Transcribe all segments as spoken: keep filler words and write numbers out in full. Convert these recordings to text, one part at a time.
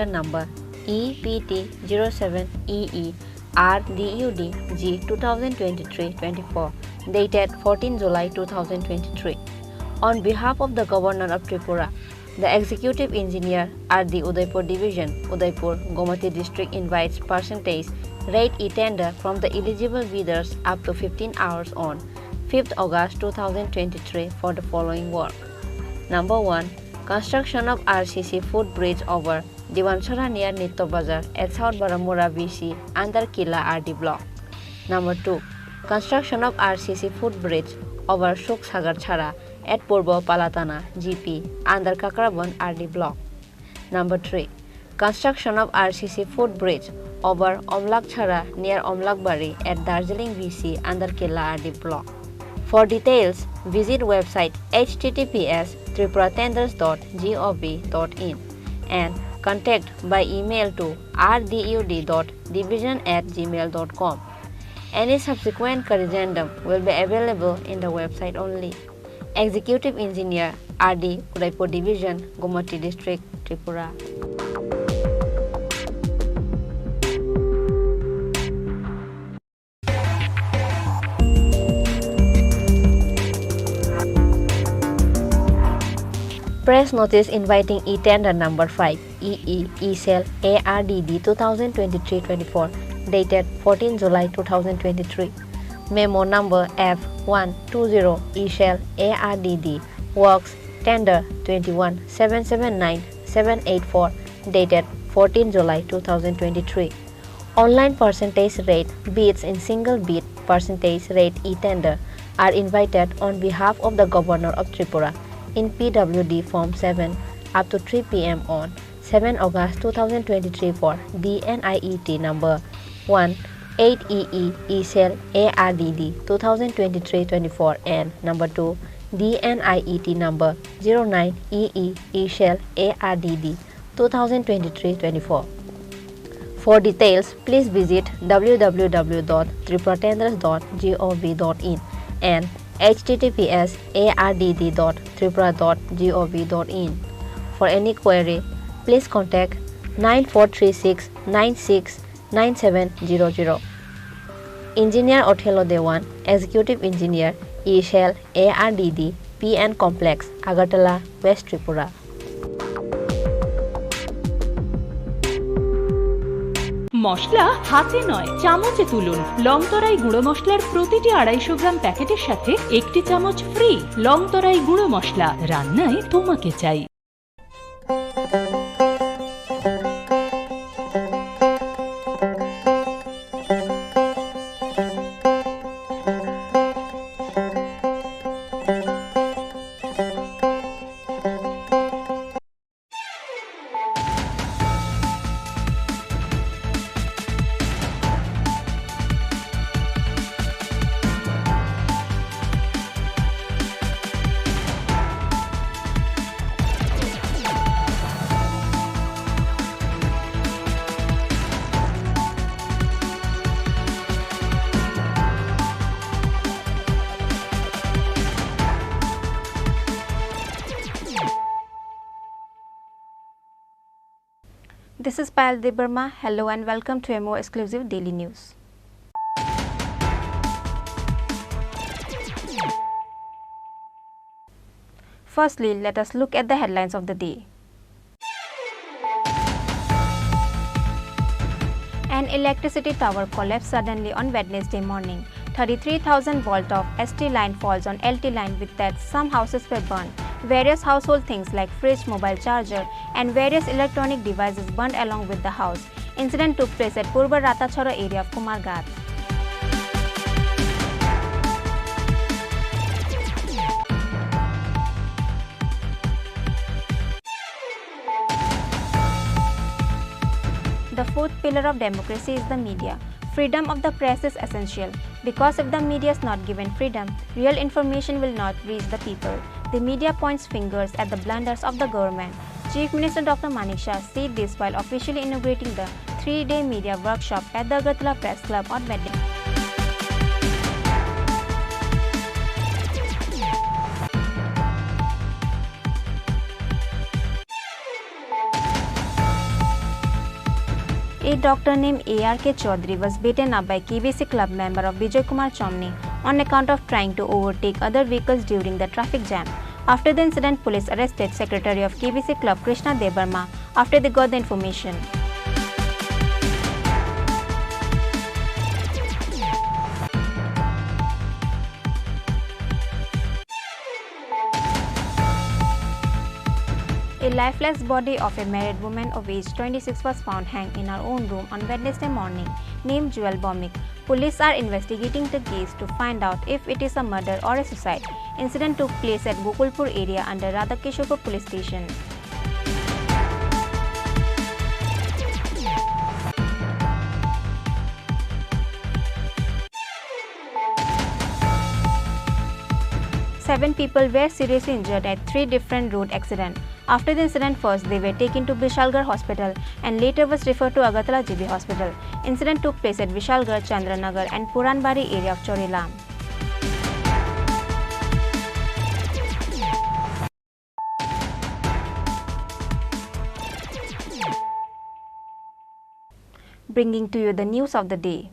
number E P T zero seven E E R D U D G two thousand twenty-three twenty-four, dated fourteen July two thousand twenty-three. On behalf of the Governor of Tripura, the Executive Engineer, R D Udaipur Division, Udaipur, Gomati District invites percentage rate e-tender from the eligible bidders up to fifteen hours on fifth August two thousand twenty-three for the following work. Number one, construction of R C C footbridge over Diwanchara near Nitto Bazar at South Baramura V C under Kila R D block. Number two, construction of R C C footbridge over Suksagar Chara at Purbo Palatana G P under Kakrabon R D block. Number three, construction of R C C footbridge over Omlak Chara near Omlakbari at Darjeeling V C under Kila R D block. For details, visit website H T T P S tripura tenders dot gov dot in and contact by email to R D U D dot division at gmail dot com. Any subsequent corrigendum will be available in the website only. Executive Engineer, R D, Udaipur Division, Gomati District, Tripura. Press notice inviting e-tender number five, E E E cell A R D D two thousand twenty-three twenty-four, dated fourteen July two thousand twenty-three. Memo number F one two zero E cell A R D D, works tender twenty-one seven seven nine seven eight four, dated fourteen July two thousand twenty-three. Online percentage rate bids in single bid percentage rate e-tender are invited on behalf of the Governor of Tripura in P W D Form seven up to three P M on seven August two thousand twenty-three for D N I E T number one eight E E E cell A R D D two thousand twenty-three twenty-four and number two D N I E T number zero nine E E E cell A R D D two thousand twenty-three twenty-four. For details, please visit W W W dot tripura tenders dot gov dot in and H T T P S A R D D dot tripura dot gov dot in. For any query, please contact nine four three six nine six nine seven zero zero. Engineer Othello Dewan, Executive Engineer, E cell A R D D, P N Complex, Agartala, West Tripura. মশলা হাতে নয়, চামচে তুলুন। লংতরাই গুঁড়ো মশলার প্রতিটি আড়াইশো গ্রাম প্যাকেটের সাথে একটি চামচ ফ্রি। লংতরাই গুঁড়ো মশলা, রান্নায় তোমাকে চাই। This is Payal Debbarma. Hello and welcome to a more exclusive daily news. Firstly, let us look at the headlines of the day. An electricity tower collapsed suddenly on Wednesday morning. Thirty-three thousand volt of S T line falls on L T line, with that some houses were burned. Various household things like fridge, mobile charger, and various electronic devices burned along with the house. Incident took place at Purba Ratachhara area of Kumarghat. The fourth pillar of democracy is the media. Freedom of the press is essential, because if the media is not given freedom, real information will not reach the people. The media points fingers at the blunders of the government. Chief Minister Doctor Manik Saha said this while officially inaugurating the three-day media workshop at the Agartala Press Club on Wednesday. A doctor named A R K Chaudhary was beaten up by K B C club member of Bijoy Kumar Chomni on account of trying to overtake other vehicles during the traffic jam. After the incident, police arrested secretary of K B C club Krishna Debbarma after they got the information. A lifeless body of a married woman of age twenty-six was found hanged in her own room on Wednesday morning, named Jewel Bhowmik. Police are investigating the case to find out if it is a murder or a suicide. Incident took place at Gokulpur area under Radhakishorpur Police Station. Seven people were seriously injured at three different road accidents. After the incident, first they were taken to Bishalgarh Hospital and later was referred to Agartala G B Hospital. Incident took place at Bishalgarh, Chandranagar and Puranbari area of Chorilam. Bringing to you the news of the day.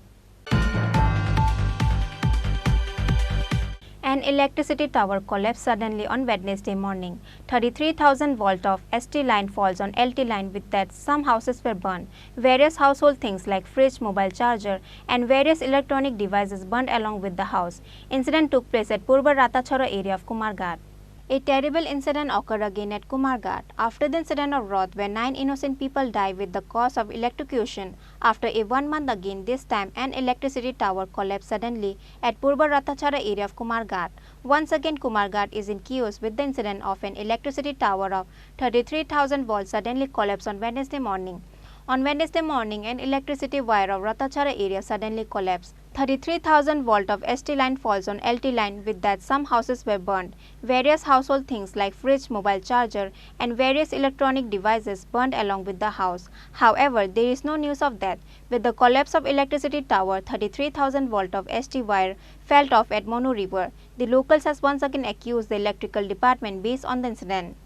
An electricity tower collapsed suddenly on Wednesday morning. Thirty-three thousand volt of S T line falls on L T line, with that some houses were burned. Various household things like fridge, mobile charger, and various electronic devices burned along with the house. Incident took place at Purba Ratachhara area of Kumarghat. A terrible incident occurred again at Kumarghat. After the incident of Roth, where nine innocent people died with the cause of electrocution, after a one month again, this time an electricity tower collapsed suddenly at Purba Ratachhara area of Kumarghat. Once again, Kumarghat is in chaos with the incident of an electricity tower of thirty-three thousand volts suddenly collapsed on Wednesday morning. On Wednesday morning, an electricity wire of Ratachhara area suddenly collapsed. Thirty-three thousand volt of S T line falls on L T line, with that some houses were burned. Various household things like fridge, mobile charger, and various electronic devices burned along with the house. However, there is no news of death. With the collapse of electricity tower, thirty-three thousand volt of S T wire fell off at Monu River. The locals has once again accused the electrical department based on the incident.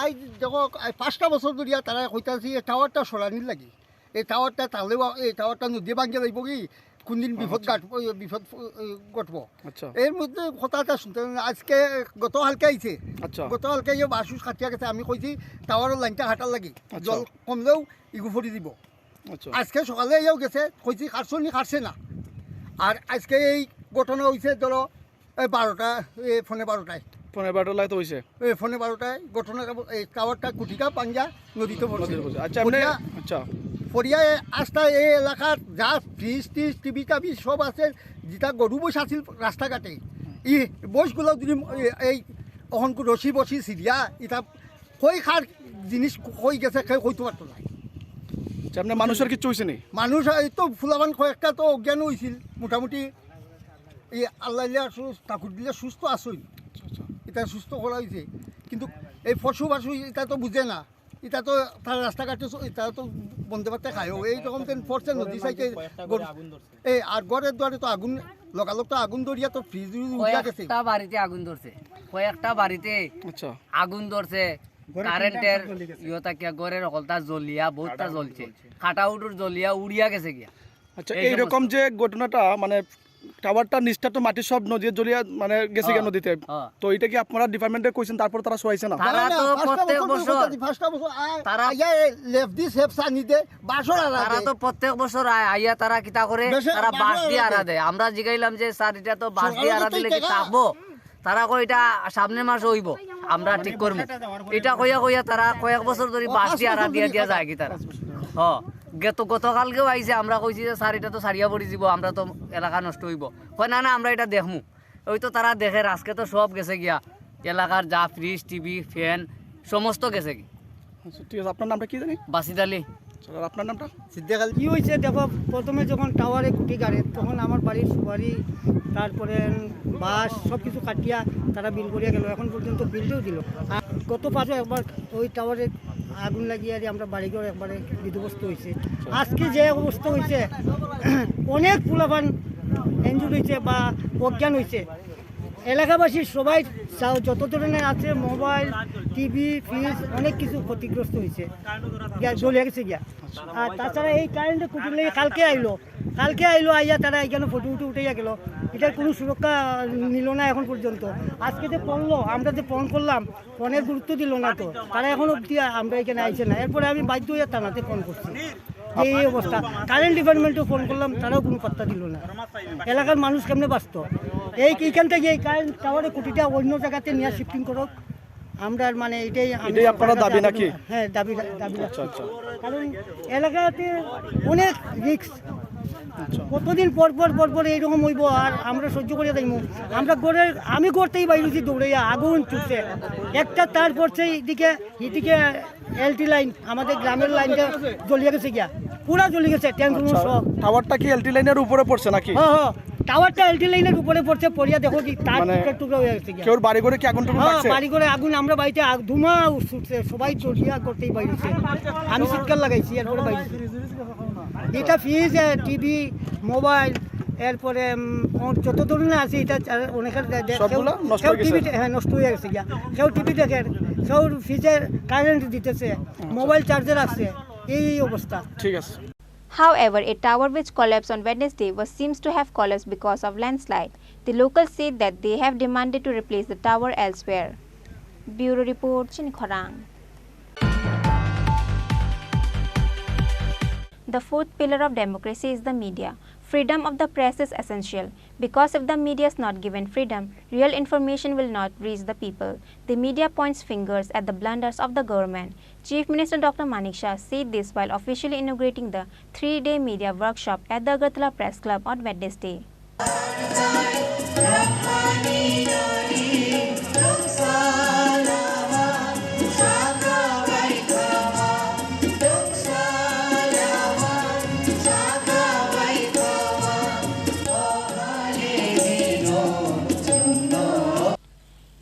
I দেখো, আই পাঁচটা বছর ধরিয়া তারা কইতাছি এই টাওয়ারটা সরানির লাগি। এই টাওয়ারটা তাহলে বা-, এই টাওয়ারটা নদী ভাঙ্গে যাইব কি, কোনদিন বিপদ আচ্ছা। ঘাটবো, এই বিপদ, এই ঘটবো। আচ্ছা। এর মধ্যে কথা এটা শুনতে না, আজকে গত কালকে আইছে। আচ্ছা। গত কালকে ইয়ে বাসুস কাটিয়া গেছে, আমি কইছি টাওয়ারের লাইনটা কাটার লাগি। আচ্ছা। জল কমলেও ইগু ফরি দিব। আচ্ছা। আজকে সকালে ইয়েও গেছে, কইছি কাটছো নি, কাটছে না। আর আজকে এই ঘটনা হইছে ধরো এই বারোটা, এই পৌনে বারোটায়। পৌনে বারোটা লাগাতে হইছে? এই পৌনে বারোটায় ঘটনা, এই টাওয়ারটা গুটিকা পাঞ্জা নদীতে পড়ছে। নদীতে পড়ছে। আচ্ছা, এমনি পড়িয়া, আচ্ছা। পড়িয়া এ আস্তা এই এলাকার যা ফ্রিজ টিজ, টিভি টাভি সব আছে, যেটা গরু বইস আছিল রাস্তাঘাটে, এই বইসগুলো যদি এই, এই অহংকু রশি বসি সিরিয়া, এটা কই কার জিনিস কই গেছে, কেউ কইতে পারতো না। আচ্ছা, আপনার মানুষের কিচ্ছু হইছে নি? মানুষ এই তো ফুলাবান কয়েকটা তো অজ্ঞান হইছিল মোটামুটি। এই আল্লাহ ইলে আর সুস্থ, ঠাকুর দিলে সুস্থ আসুন। আচ্ছা, আচ্ছা। এটা সুস্থ করা হয়েছে। কিন্তু এই পশু পাশু এটা তো বুঝে না। এটা তো তার রাস্তাঘাটে চ-, এটা তো বন্দে ভাতে খায়। ও এই রকম তেন পড়ছে নদী সাইডে কয়েকটা ঘরে গর-, আগুন ধরছে। এই আর ঘরের দুয়ারে তো আগুন, লগালগ তো আগুন ধরিয়া তো ফ্রিজ উড়িয়া গেছে। কয়েকটা বাড়িতে আগুন ধরছে। কয়েকটা বাড়িতে আচ্ছা। আগুন ধরছে। ঘরের কারেন্টের টিনটা সব জ্বলি গেছে। ইয়ে থাকিয়া ঘরের হকলতা জ্বলিয়া, বহুতটা কাটা উঠুর জ্বলছে। জ্বলছে। কাটা উঠুর জ্বলিয়া উড়িয়া গেছে গিয়া। আচ্ছা, এই এইরকম সমস্যা। যে ঘটনাটা মানে টাওয়ারটা নিচটা তো মাটি সব নদী জ্বলিয়া মানে গেছে গিয়া হ্যাঁ, নদীতে। হ্যাঁ। তো এটা কি আপনারা ডিপার্টমেন্টে কইছেন, তারপর তারা সরাইছে না? তারা না, না, তো পাঁচটা প্রত্যেক বছর বছর, প্রতি পাঁচটা বছর আয়, তারা আইয়া এই লেফ দি সেফ সানি দে, বাসর আড়া তারা দে। তো প্রত্যেক বছর আয়, আইয়া তারা কিতা করে, বেশি তারা বাঁশ বাসর দিয়ে আড়া আড়া দে। দে। আমরা জিগাইলাম যে, "স্যার, এটা তো বাঁশ দিয়ে সরকারের আড়া তো দিলে কি ইটা থাকবো?" তারা কয়, "এটা সামনের মাসে হইব, আমরা ঠিক করবো।" এটা কইয়া কইয়া তারা কয়েক বছর ধরে ও, বাঁশ পাঁচ দিয়ে আড়া বছর দিয়া ধরে দিয়া কথা। যায় কি তারা? হ, গত, গতকালকেও আইছে, আমরা কইছি যে, "স্যার, এটা তো সারিয়া পড়ি যাব, আমরা তো এলাকা নষ্ট হইব।" কয়, "না, না, আমরা এটা দেখমু।" ওই তো তারা দেখে, আজকে তো সব গেছে গিয়া, এলাকার যা ফ্রিজ, টিভি, ফ্যান সমস্ত গেছে গি। আচ্ছা, ঠিক আছে, আপনার নামটা কি জানি? বাসিদ আলী। আচ্ছা, আর আপনার নামটা? সিদ্দিক আলী। কি হয়েছে দেখো, প্রথমে যখন টাওয়ারে খুঁটি গাড়ে, তখন আমার বাড়ির সুপারি, তারপরে বাঁশ সব কিছু কাটিয়া তারা বিল করিয়া গেল, এখন পর্যন্ত বিলটাও দিল। আর গত পাঁচও একবার ওই টাওয়ারে আগুন লাগিয়ে আর আমরা বাড়িঘর একবারে বিধ্বস্ত হয়েছে। আজকে যে অবস্থা হয়েছে, অনেক পোলাপান ইনজুর্ড হয়েছে বা অজ্ঞান হয়েছে। এলাকাবাসী সবাই যা-, যত ধরনের আছে, মোবাইল, টিভি, ফ্রিজ, অনেক কিছু ক্ষতিগ্রস্ত হয়েছে, গিয়া জ্বলে গেছে গিয়া। আর তাছাড়া এই কারেন্টের খুঁটির লাগি কালকে আইলো, কালকে আইলো, আইয়া তারা এখানে ফটো উঠে উঠাইয়া গেল। এটার কোনো সুরক্ষা নিল না এখন পর্যন্ত। আজকে যে পড়লো, আমরা যে ফোন করলাম, ফোনের গুরুত্ব দিল না তো, তারা এখন অবধি আমরা এখানে আইছে না। এরপরে আমি বাধ্য হয়ে থানাতে ফোন করছি যে এই অবস্থা। কারেন্ট ডিপার্টমেন্টেও ফোন করলাম, তারাও কোনো পাত্তা দিল না। এলাকার মানুষ কেমনে বাঁচতো? এই এইখান থেকে এই কারেন্ট টাওয়ারের খুঁটিটা অন্য জায়গাতে নিয়ে শিফটিং করুক। আমরা মানে এটাই আমি এটাই আপনারা সরকারের কাছে দাবি আবেদন নাকি? হ্যাঁ, দাবি, দাবি আচ্ছা, রাখছি। আচ্ছা। কারণ এলাকাতে অনেক রিস্ক। আচ্ছা। কতদিন পর পর, পর পর এইরকম হইব, আর আমরা সহ্য করে যাইমু? আমরা ঘরে, আমি ঘর থেকে বাইরেছি দৌড়াইয়া, আগুন ছুটছে। একটা তার পড়ছে এইদিকে, এদিকে এলটি লাইন, আমাদের গ্রামের লাইনটা জ্বলিয়ে গেছে গিয়া, পুরা জ্বলি গেছে, ট্রান্সফরমার আচ্ছা, সহ। টাওয়ারটা কি এলটি লাইনের উপরে পড়ছে নাকি? হ্যাঁ, হ্যাঁ, টাওয়ারটা এলটি লাইনের উপরে পড়ছে, পড়িয়া দেখো কি তার মানে টুকরা টুকরা হয়ে গেছে গিয়া। কেউর বাড়ি ঘরে কি আগুন টাগুন হ্যাঁ, লাগছে? বাড়ি ঘরে আগুন, আমরা বাড়িতে আগ-, ধোঁয়া ছুটছে, সবাই দৌড়িয়া করতেই বাইরেছে। আমি চিৎকার লাগাইছি, এরপরে বাইরেছি। এটা ফ্রিজ, এ, টিভি, মোবাইল, এরপরে, উম, ও যত ধরনের আছে, এটা চা-, অনেকের দে-, দে-, কেউ, সবগুলা নষ্ট কেউ হয়ে গেছে? টিভি, হ্যাঁ, নষ্ট হয়ে গেছে গিয়া। কেউ টিভি দেখের, কেউ ফ্রিজের কারেন্ট দিতেছে, মোবাইল চার্জার আছে, এই অবস্থা। ঠিক আছে। However, a tower which collapsed on Wednesday was seems to have collapsed because of landslide. The locals said that they have demanded to replace the tower elsewhere. Bureau report, Chini Khorang. The fourth pillar of democracy is the media. Freedom of the press is essential. Because if the media is not given freedom, real information will not reach the people. The media points fingers at the blunders of the government. Chief Minister Doctor Manik Shah said this while officially inaugurating the three-day media workshop at the Agartala Press Club on Wednesday.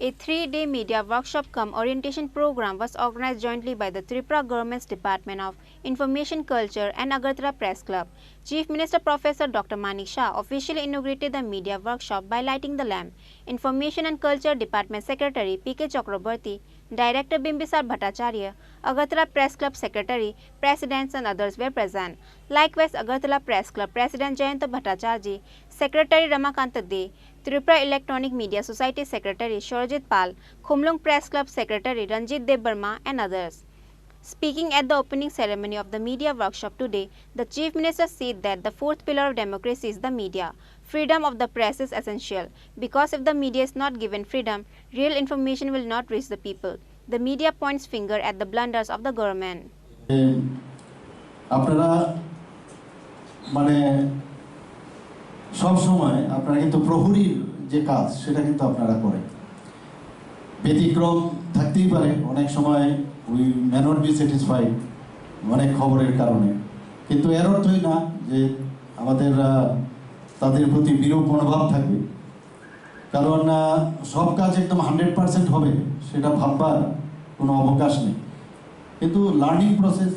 A three-day media workshop cum orientation program was organized jointly by the Tripura Government's Department of Information Culture and Agartala Press Club. Chief Minister Professor Doctor Manik Shah officially inaugurated the media workshop by lighting the lamp. Information and Culture Department Secretary P K Chakraborty, Director Bimbisar Bhattacharya, Agartala Press Club Secretary, Presidents and others were present. Likewise, Agartala Press Club President Jayanta Bhattacharjee, Secretary Ramakanta Dey, Tripura Electronic Media Society Secretary Shorjit Pal, Khumlung Press Club Secretary Ranjit Debbarma and others. Speaking at the opening ceremony of the media workshop today, the Chief Minister said that the fourth pillar of democracy is the media. Freedom of the press is essential, because if the media is not given freedom, real information will not reach the people. The media points finger at the blunders of the government. আপনারা মানে সব সময় আপনারা কিন্তু প্রহরীর যে কাজ সেটা কিন্তু আপনারা করেন। ব্যতিক্রম থাকতেই পারে, অনেক সময় we may not be satisfied অনেক খবরের কারণে, কিন্তু এর অর্থই না যে আমাদের আহ, তাদের প্রতি বিরূপ মনোভাব থাকবে। কারণ আহ, সব কাজ একদম হান্ড্রেড পার্সেন্ট হবে সেটা ভাববার কোনো অবকাশ নেই, কিন্তু লার্নিং প্রসেস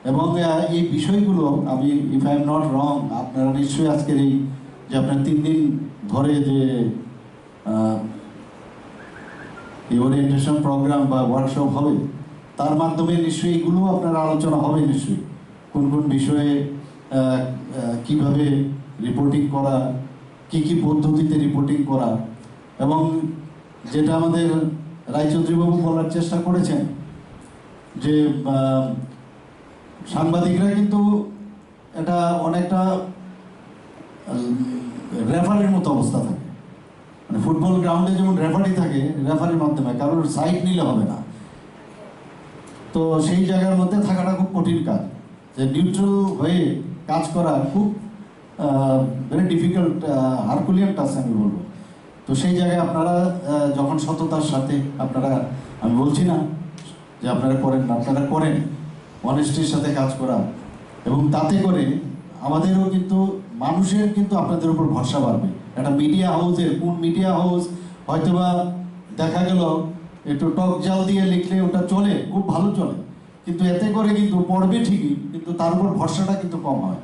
এবং আহ, এই বিষয়গুলো আমি, if I am not wrong, আপনারা নিশ্চয়ই আজকের এই যে আপনার তিন দিন ধরে যে আহ, এই ওরিয়েন্টেশন প্রোগ্রাম বা ওয়ার্কশপ হবে, তার মাধ্যমে নিশ্চয়ই এগুলো আপনার আলোচনা হবে নিশ্চয়ই, কোন কোন বিষয়ে আহ, আহ, কিভাবে রিপোর্টিং করা, কি কি পদ্ধতিতে রিপোর্টিং করা, এবং যেটা আমাদের রায়চৌধুরীবাবু বলার চেষ্টা করেছেন যে আহ, সাংবাদিকরা কিন্তু এটা অনেকটা রেফারির মতো অবস্থা থাকে। মানে ফুটবল গ্রাউন্ডে যেমন রেফারি থাকে, রেফারির মাধ্যমে কারোর সাইড নিলে হবে না। তো সেই জায়গার মধ্যে থাকাটা খুব কঠিন কাজ, যে নিউট্রাল হয়ে কাজ করা খুব ভেরি ডিফিকাল্ট, হারকুলিয়ান টাস্ক আমি বলবো। তো সেই জায়গায় আপনারা আহ, যখন সততার সাথে আপনারা, আমি বলছি না যে আপনারা করেন না, আপনারা করেন, অনেস্টির সাথে কাজ করা, এবং তাতে করে আমাদেরও কিন্তু, মানুষের কিন্তু আপনাদের উপর ভরসা বাড়বে। একটা মিডিয়া হাউসের, কোন মিডিয়া হাউস হয়তোবা দেখা গেল একটু টক ঝাল দিয়ে লিখলে ওটা চলে, খুব ভালো চলে, কিন্তু এতে করে কিন্তু পড়বে ঠিকই, কিন্তু তার উপর ভরসাটা কিন্তু কম হয়।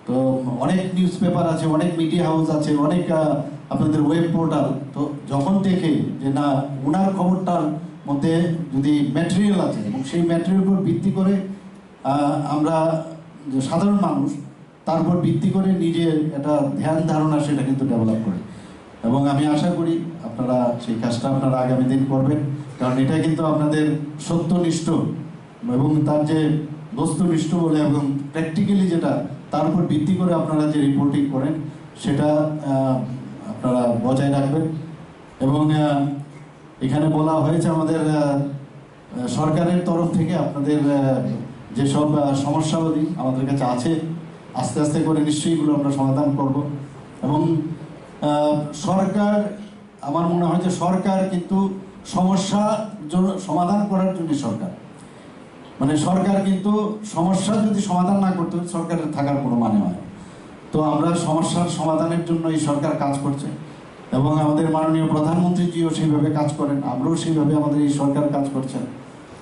তো অনেক নিউজ পেপার আছে, অনেক মিডিয়া হাউস আছে, অনেক আহ, আপনাদের ওয়েব পোর্টাল। তো যখন দেখে যে না, ওনার খবরটার মধ্যে যদি ম্যাটেরিয়াল আছে এবং সেই ম্যাটেরিয়াল উপর ভিত্তি করে আহ, আমরা যে সাধারণ মানুষ, তার উপর ভিত্তি করে নিজের একটা ধ্যান ধারণা সেটা কিন্তু ডেভেলপ করে। এবং আমি আশা করি আপনারা সেই কাজটা আপনারা আগামী দিন করবেন, কারণ এটা কিন্তু আপনাদের সত্যনিষ্ঠ এবং তার যে বস্তুনিষ্ঠ বলে এবং প্র্যাকটিক্যালি যেটা, তার উপর ভিত্তি করে আপনারা যে রিপোর্টিং করেন, সেটা আহ, আপনারা বজায় রাখবেন। এবং আহ, এখানে বলা হয়েছে আমাদের আহ, আহ, সরকারের তরফ থেকে আপনাদের আহ, যেসব আহ, সমস্যাবলী আমাদের কাছে আছে, আস্তে আস্তে করে নিশ্চয়ই এগুলো আমরা সমাধান করব। এবং আহ, সরকার, আমার মনে হয় যে সরকার কিন্তু সমস্যা জন- সমাধান করার জন্য সরকার, মানে সরকার কিন্তু সমস্যা যদি সমাধান না করতে হয়, সরকারের থাকার কোনো মানে হয় না। তো আমরা সমস্যার সমাধানের জন্য এই সরকার কাজ করছে এবং আমাদের মাননীয় প্রধানমন্ত্রীজিও সেইভাবে কাজ করেন, আমরাও সেইভাবে আমাদের এই সরকার কাজ করছেন।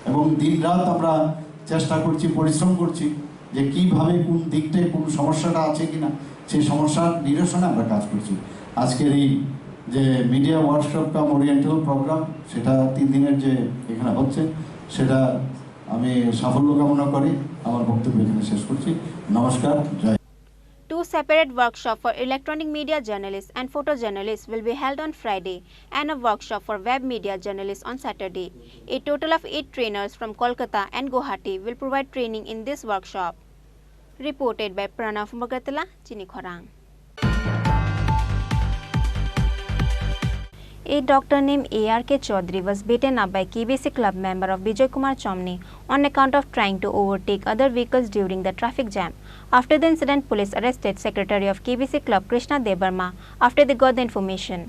এবং দিন রাত আমরা চেষ্টা করছি, পরিশ্রম করছি যে কিভাবে কোন দিকটায় কোন সমস্যাটা আছে কিনা, সেই সমস্যার নিরসনে আমরা কাজ করছি। আজকের এই যে মিডিয়া ওয়ার্কশপ কাম ওরিয়েন্টাল প্রোগ্রাম, সেটা তিন দিনের যে এখানে হচ্ছে, সেটা আমি সাফল্য কামনা করি। আমার বক্তব্য এখানে শেষ করছি। নমস্কার, জয়। Two separate workshops for electronic media journalists and photojournalists will be held on Friday and a workshop for web media journalists on Saturday. A total of eight trainers from Kolkata and Guwahati will provide training in this workshop. Reported by Pranav Magatala, Chini Khorang. A doctor named A R K Chaudhary was beaten up by K B C club member of Bijoy Kumar Chomni on account of trying to overtake other vehicles during the traffic jam. After the incident, police arrested secretary of K B C club Krishna Debbarma after they got the information.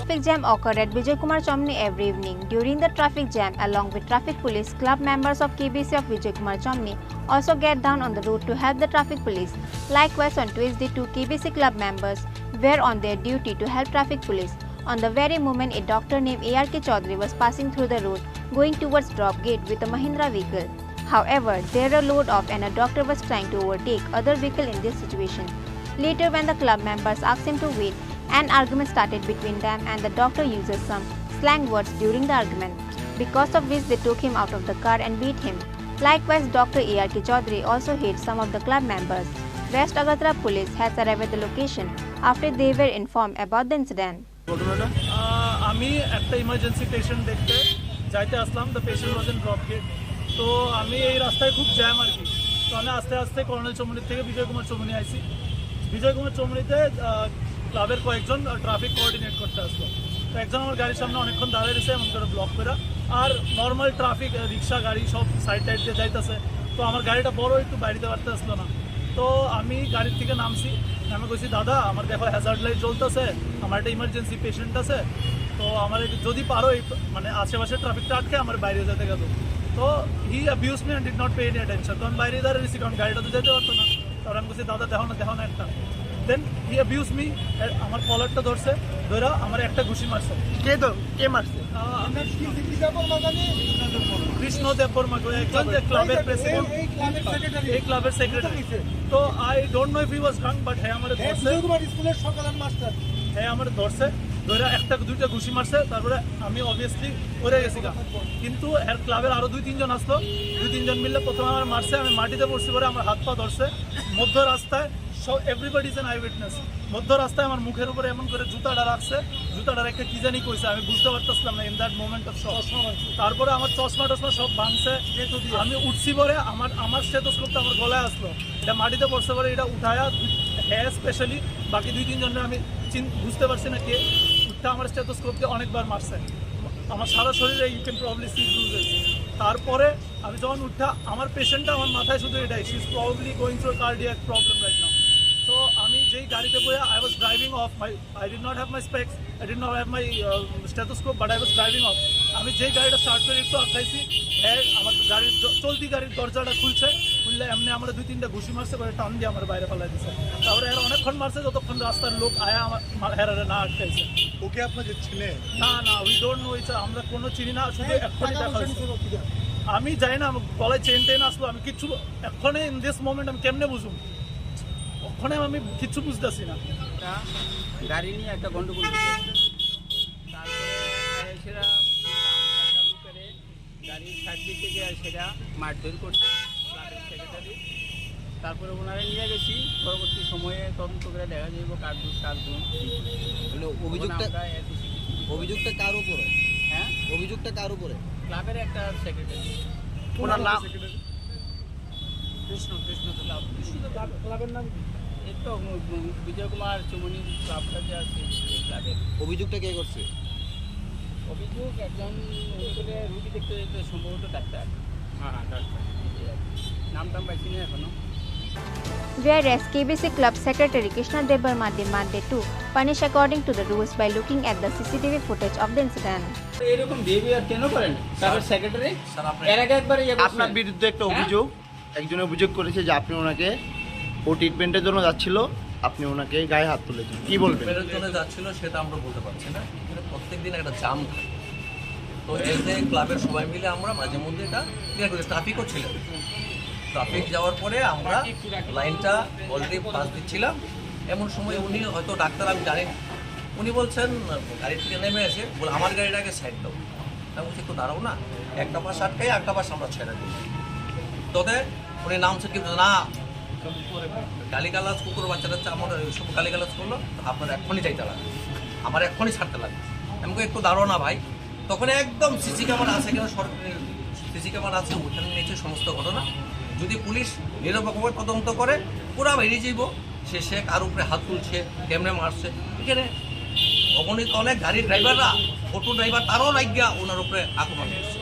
Traffic jam occurred at Bijoy Kumar Chomni every evening. During the traffic jam, along with traffic police, club members of K B C of Bijoy Kumar Chomni also get down on the road to help the traffic police. Likewise, on Tuesday, two K B C club members were on their duty to help traffic police. On the very moment, a doctor named A R K Chaudhary was passing through the road, going towards drop gate with a Mahindra vehicle. However, there a load of and a doctor was trying to overtake other vehicle in this situation. Later, when the club members asked him to wait, an argument started between them and the doctor uses some slang words during the argument, because of which they took him out of the car and beat him. Likewise, Doctor A R K Chaudhary also hit some of the club members. West Agartala police has arrived at the location after they were informed about the incident. ঘটনাটা? আহ, আমি একটা emergency patient দেখতে যাইতে আসলাম, the patient was in drop gate। তো আমি এই রাস্তায় খুব জ্যাম আর কি। তো আমি আস্তে আস্তে কর্নেল চৌমুহনী থেকে বিজয় কুমার চৌমুহনী আইছি। বিজয় কুমার চৌমুহনীতে আহ, ক্লাবের কয়েকজন ট্রাফিক কোঅর্ডিনেট করতে আসলো। তো একজন আমার গাড়ির সামনে অনেকক্ষণ দাঁড়ায় রয়েছে এমন করে ব্লক করে। আর নর্মাল ট্রাফিক, রিক্সা গাড়ি সব সাইড টাইড দিয়ে যাইতেছে। তো আমার গাড়িটা বড়, একটু বাইরে পারতে আসলো না। তো আমি গাড়ির থেকে নামছি, নামে কইছি, "দাদা, আমার দেখো হ্যাজার্ড লাইট জ্বলতেছে, আমার একটা ইমার্জেন্সি পেশেন্ট আছে, তো আমার একটু যদি পারো এই মানে আশেপাশে ট্রাফিকটা আটকে আমার বাইরে যেতে গেল।" তো he abused me and did not pay any attention। তো আমি বাইরে দাঁড়িয়ে রয়েছি, কারণ গাড়িটা তো যেতে পারতো না। তারপরে আমি বলছি, "দাদা, দেখো না, দেখো না একটা।" Then he abused me, এ, আমার কলারটা ধরছে, ধরে আমার একটা ঘুষি মারছে। কে ধর-, কে মারছে? আহ, কৃষ্ণ দেববর্মা, একজন যে ক্লাবের প্রেসিডেন্ট, এই ক্লাবের সেক্রেটারি। তো I don't know if he was drunk, but হ্যাঁ, আমারে ধরছে। বিজয় কুমার স্কুলের সকালের মাস্টার। হ্যাঁ, আমারে ধরছে, ধরে একটা দুইটা ঘুষি মারছে, তারপরে আমি অবভিয়াসলি পড়ে গেছি গা। কিন্তু এর ক্লাবের আরো দুই তিনজন আসলো, দুই তিনজন মিললে প্রথমে আমার মারছে, আমি মাটিতে পড়ছি, পরে আমার হাত পা ধরছে মধ্য রাস্তায়। সব, everybody is an eyewitness। মধ্য রাস্তায় আমার মুখের উপরে এমন করে জুতাটা রাখছে, জুতাটা রেখে কি জানি কইছে, আমি বুঝতে পারতেছিলাম না in that moment of shock। তারপরে আমার চশমা টশমা সব ভাঙছে। আমি উঠছি পরে আমার, আমার স্টেথোস্কোপটা আমার গলায় আসলো, এটা মাটিতে পড়ছে পরে এটা উঠায়া, হ্যাঁ স্পেশালি, বাকি দুই তিনজনরে আমি চিন-, বুঝতে পারছি না কে, উঠতে আমার স্টেথোস্কোপ দিয়ে অনেকবার মারছে। আমার সারা শরীরে you can probably see bruises। তারপরে আমি যখন উঠা, আমার পেশেন্টটা আমার মাথায় শুধু এটাই, she is probably going through a cardiac problem right now। তো আমি যেই গাড়িতে বইয়া, I was driving off my, I did not have my specs, I did not have my stethoscope, but I was driving off। আমি যেই গাড়িটা স্টার্ট করে একটু আটকাইছি, হ্যাঁ, আমার গাড়ির দ- চলতি গাড়ির দরজাটা খুলছে, খুললে এমনি আমরা দুই তিনটা ঘুষি মারছে, পরে টান দিয়ে আমার বাইরে ফেলাই দিছে। তারপরে এরা অনেকক্ষণ মারছে, যতক্ষণ রাস্তার লোক আয়া আমার মা- হেরারে না আটকাইছে। ওকে আপনাকে চিনে? না, না, we don't know each other, আমরা কোনো চিনি না, শুধু এক্ষুনি দেখা হয়েছে। আমি জানি না, আমার গলায় চেন টেন আসলো, আমি কিচ্ছু এক্ষুনি in this moment আমি কেমনে বুঝুম? ওখানে আমি কিচ্ছু বুঝতেছি না। একটা গাড়ি নিয়ে একটা গন্ডগোল হয়েছে। তারপরে সেটা একটা লোকের গাড়ির সাইড দিতে গিয়ে সেটা মারধর করছে ক্লাবের সেক্রেটারি। তারপরে ওনারা নিয়ে গেছি, পরবর্তী সময়ে তদন্ত করে দেখা যাইব কার দোষ কার গুণ। মানে অভিযোগটা, আমরা এর বেশি কিছু অভিযোগটা কার উপরে? হ্যাঁ? অভিযোগটা কার উপরে? ক্লাবের একটা সেক্রেটারি। ওনার নাম? কৃষ্ণ, কৃষ্ণ তো ক্লাব। কৃষ্ণ তো ক্লাব, ক্লাবের নাম কি? এই তো, উম, উম, বিজয় কুমার চুমনি ক্লাবটা যে আছে, সেই ক্লাবের। অভিযোগটা কে করছে? অভিযোগ একজন, উনি বলে রুগী দেখতে যেতে সম্ভবত ডাক্তার। হ্যাঁ, হ্যাঁ, ডাক্তার। এই যে আর কি। নাম টাম পাইছি না এখনো। Whereas K B C Club Secretary Krishna Debbarma demanded to punish according to the rules by looking at the C C T V footage of the incident. এরকম বিহেভিয়ার কেন করেন? তারপর সেক্রেটারি স্যার, আপনার এর আগে একবার ইয়ে করছেন। আপনার বিরুদ্ধে একটা হ্যাঁ? অভিযোগ, একজনে অভিযোগ করেছে যে আপনি ওনাকে, ও ট্রিটমেন্টের জন্য যাচ্ছিল, আপনি ওনাকে গায়ে হাত তুলেছেন, কি বলবেন? ট্রিটমেন্টের জন্য যাচ্ছিল সেটা আমরা বলতে পারছি না, এখানে প্রত্যেক দিন একটা জাম থাকে। তো এজ এ ক্লাবের সবাই মিলে আমরা মাঝে মধ্যে এটা ক্লিয়ার করি, ট্রাফিকও ছিল, ট্রাফিক যাওয়ার পরে আমরা লাইনটা অলরেডি পাস দিচ্ছিলাম, এমন সময় উনি হয়তো ডাক্তার আমি জানি না, উনি বলছেন গাড়ি থেকে নেমে এসে বলে আমার গাড়িটাকে সাইড দাও। আমি বলছি একটু দাঁড়াও না, একটা পাশ আটকাই একটা পাশ আমরা ছেড়ে দিই। তোদের উনি নামছে কি না, গালিগালাজ, কুকুর বাচ্চা টাচ্চা আমার ওই সব গালিগালাজ করলো, তো আপনার এক্ষুনি যাইতে লাগবে, আমার এক্ষুনি ছাড়তে লাগবে। আমি বলি একটু দাঁড়াও না ভাই। তখন একদম সিসি ক্যামেরা আছে, এখানে সরকারি সিসি ক্যামেরা আছে, ওখানে নিচে সমস্ত ঘটনা। যদি পুলিশ নিরপেক্ষভাবে তদন্ত করে, পুরা বেরিয়ে যাইব। সে, সে কার উপরে হাত তুলছে, কেমনে মারছে, এখানে অগণিত অনেক গাড়ির ড্রাইভাররা, অটো ড্রাইভার, তারাও লাগিয়া ওনার উপরে আক্রমণ করছে।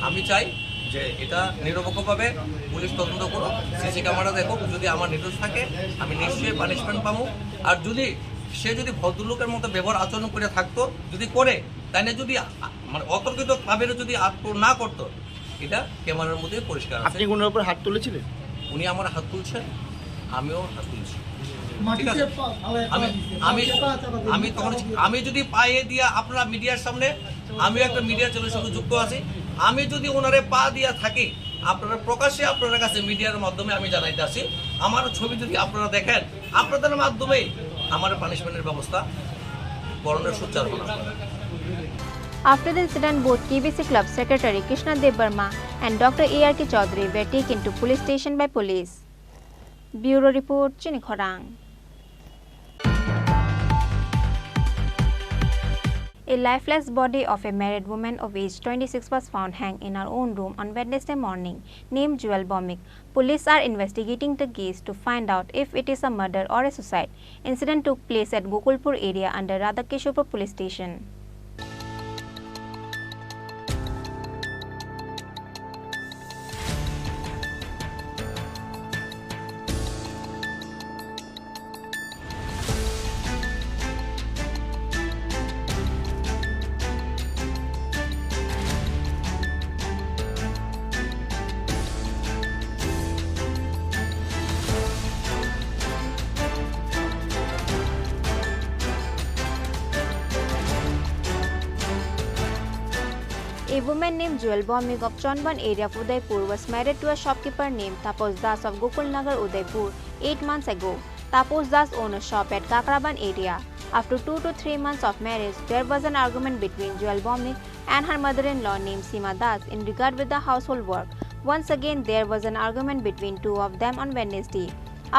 আমি চাই যে এটা নিরপেক্ষভাবে পুলিশ তদন্ত করুক, সিসি ক্যামেরা দেখুক, যদি আমার নির্দোষ থাকে আমি নিশ্চয়ই পানিশমেন্ট পাবো। আর যদি সে যদি ভদ্রলোকের মতো ব্যবহার আচরণ করে থাকতো, যদি করে, তাহলে যদি আ-, মানে অতর্কিত ক্লাবের যদি আক্রমণ না করতো, এটা ক্যামেরার মধ্যে পরিষ্কার আছে। আপনি ওনার উপর হাত তুলেছিলেন? উনি আমার হাত তুলছেন, আমিও হাত তুলছি। ঠিক আছে? আমি, আমি, আমি তখন, আমি যদি পায়ে দিয়ে আপনারা মিডিয়ার সামনে, আমিও একটা মিডিয়া চ্যানেলের সঙ্গে যুক্ত আছি, আমি যদি ওনারে পা দিয়া থাকি, আপনারা প্রকাশ্যে আপনার কাছে মিডিয়ার মাধ্যমে আমি জানাইতে আসি, আমার ছবি যদি আপনারা দেখেন, আপনাদের মাধ্যমেই আমার পানিশমেন্টের ব্যবস্থা গ্রহণের সুচার হন আপনারা। After the incident, both K B C Club Secretary Krishna Debbarma and Doctor A R K Chaudhary were taken to police station by police. Bureau report, Chini Khorang. A lifeless body of a married woman of age twenty-six was found hanged in her own room on Wednesday morning, named Jewel Bomik. Police are investigating the case to find out if it is a murder or a suicide. Incident took place at Gokulpur area under Radhakishorpur police station. A woman named Jewel Bomik of Chonban area of Udaipur was married to a shopkeeper named Tapos Das of Gokul Nagar, Udaipur, eight months ago. Tapos Das owned a shop at Kakraban area. After two to three months of marriage, there was an argument between Jewel Bomik and her mother-in-law named Sima Das in regard with the household work. Once again, there was an argument between two of them on Wednesday.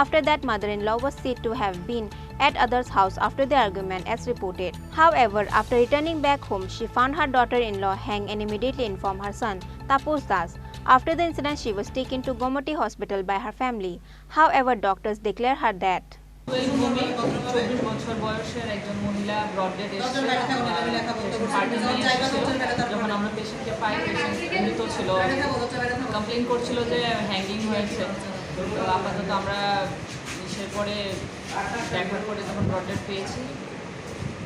After that, mother-in-law was said to have been at other's house after the argument, as reported. However, after returning back home, she found her daughter-in-law hanged and immediately informed her son, Tapos Das. After the incident, she was taken to Gomati Hospital by her family. However, doctors declare her dead. চব্বিশ বছর বয়সের একজন মহিলা broad dead এসেছে, আহ, patient party নিয়ে এসেছিল। যখন আমরা পেশেন্টকে পাই, পেশেন্ট মৃত ছিল, কমপ্লেন করছিল যে হ্যাঙ্গিং হয়েছে। তো আপাতত আমরা ইসের পরে, দেখার পরে যখন ব্রড ডেড পেয়েছি,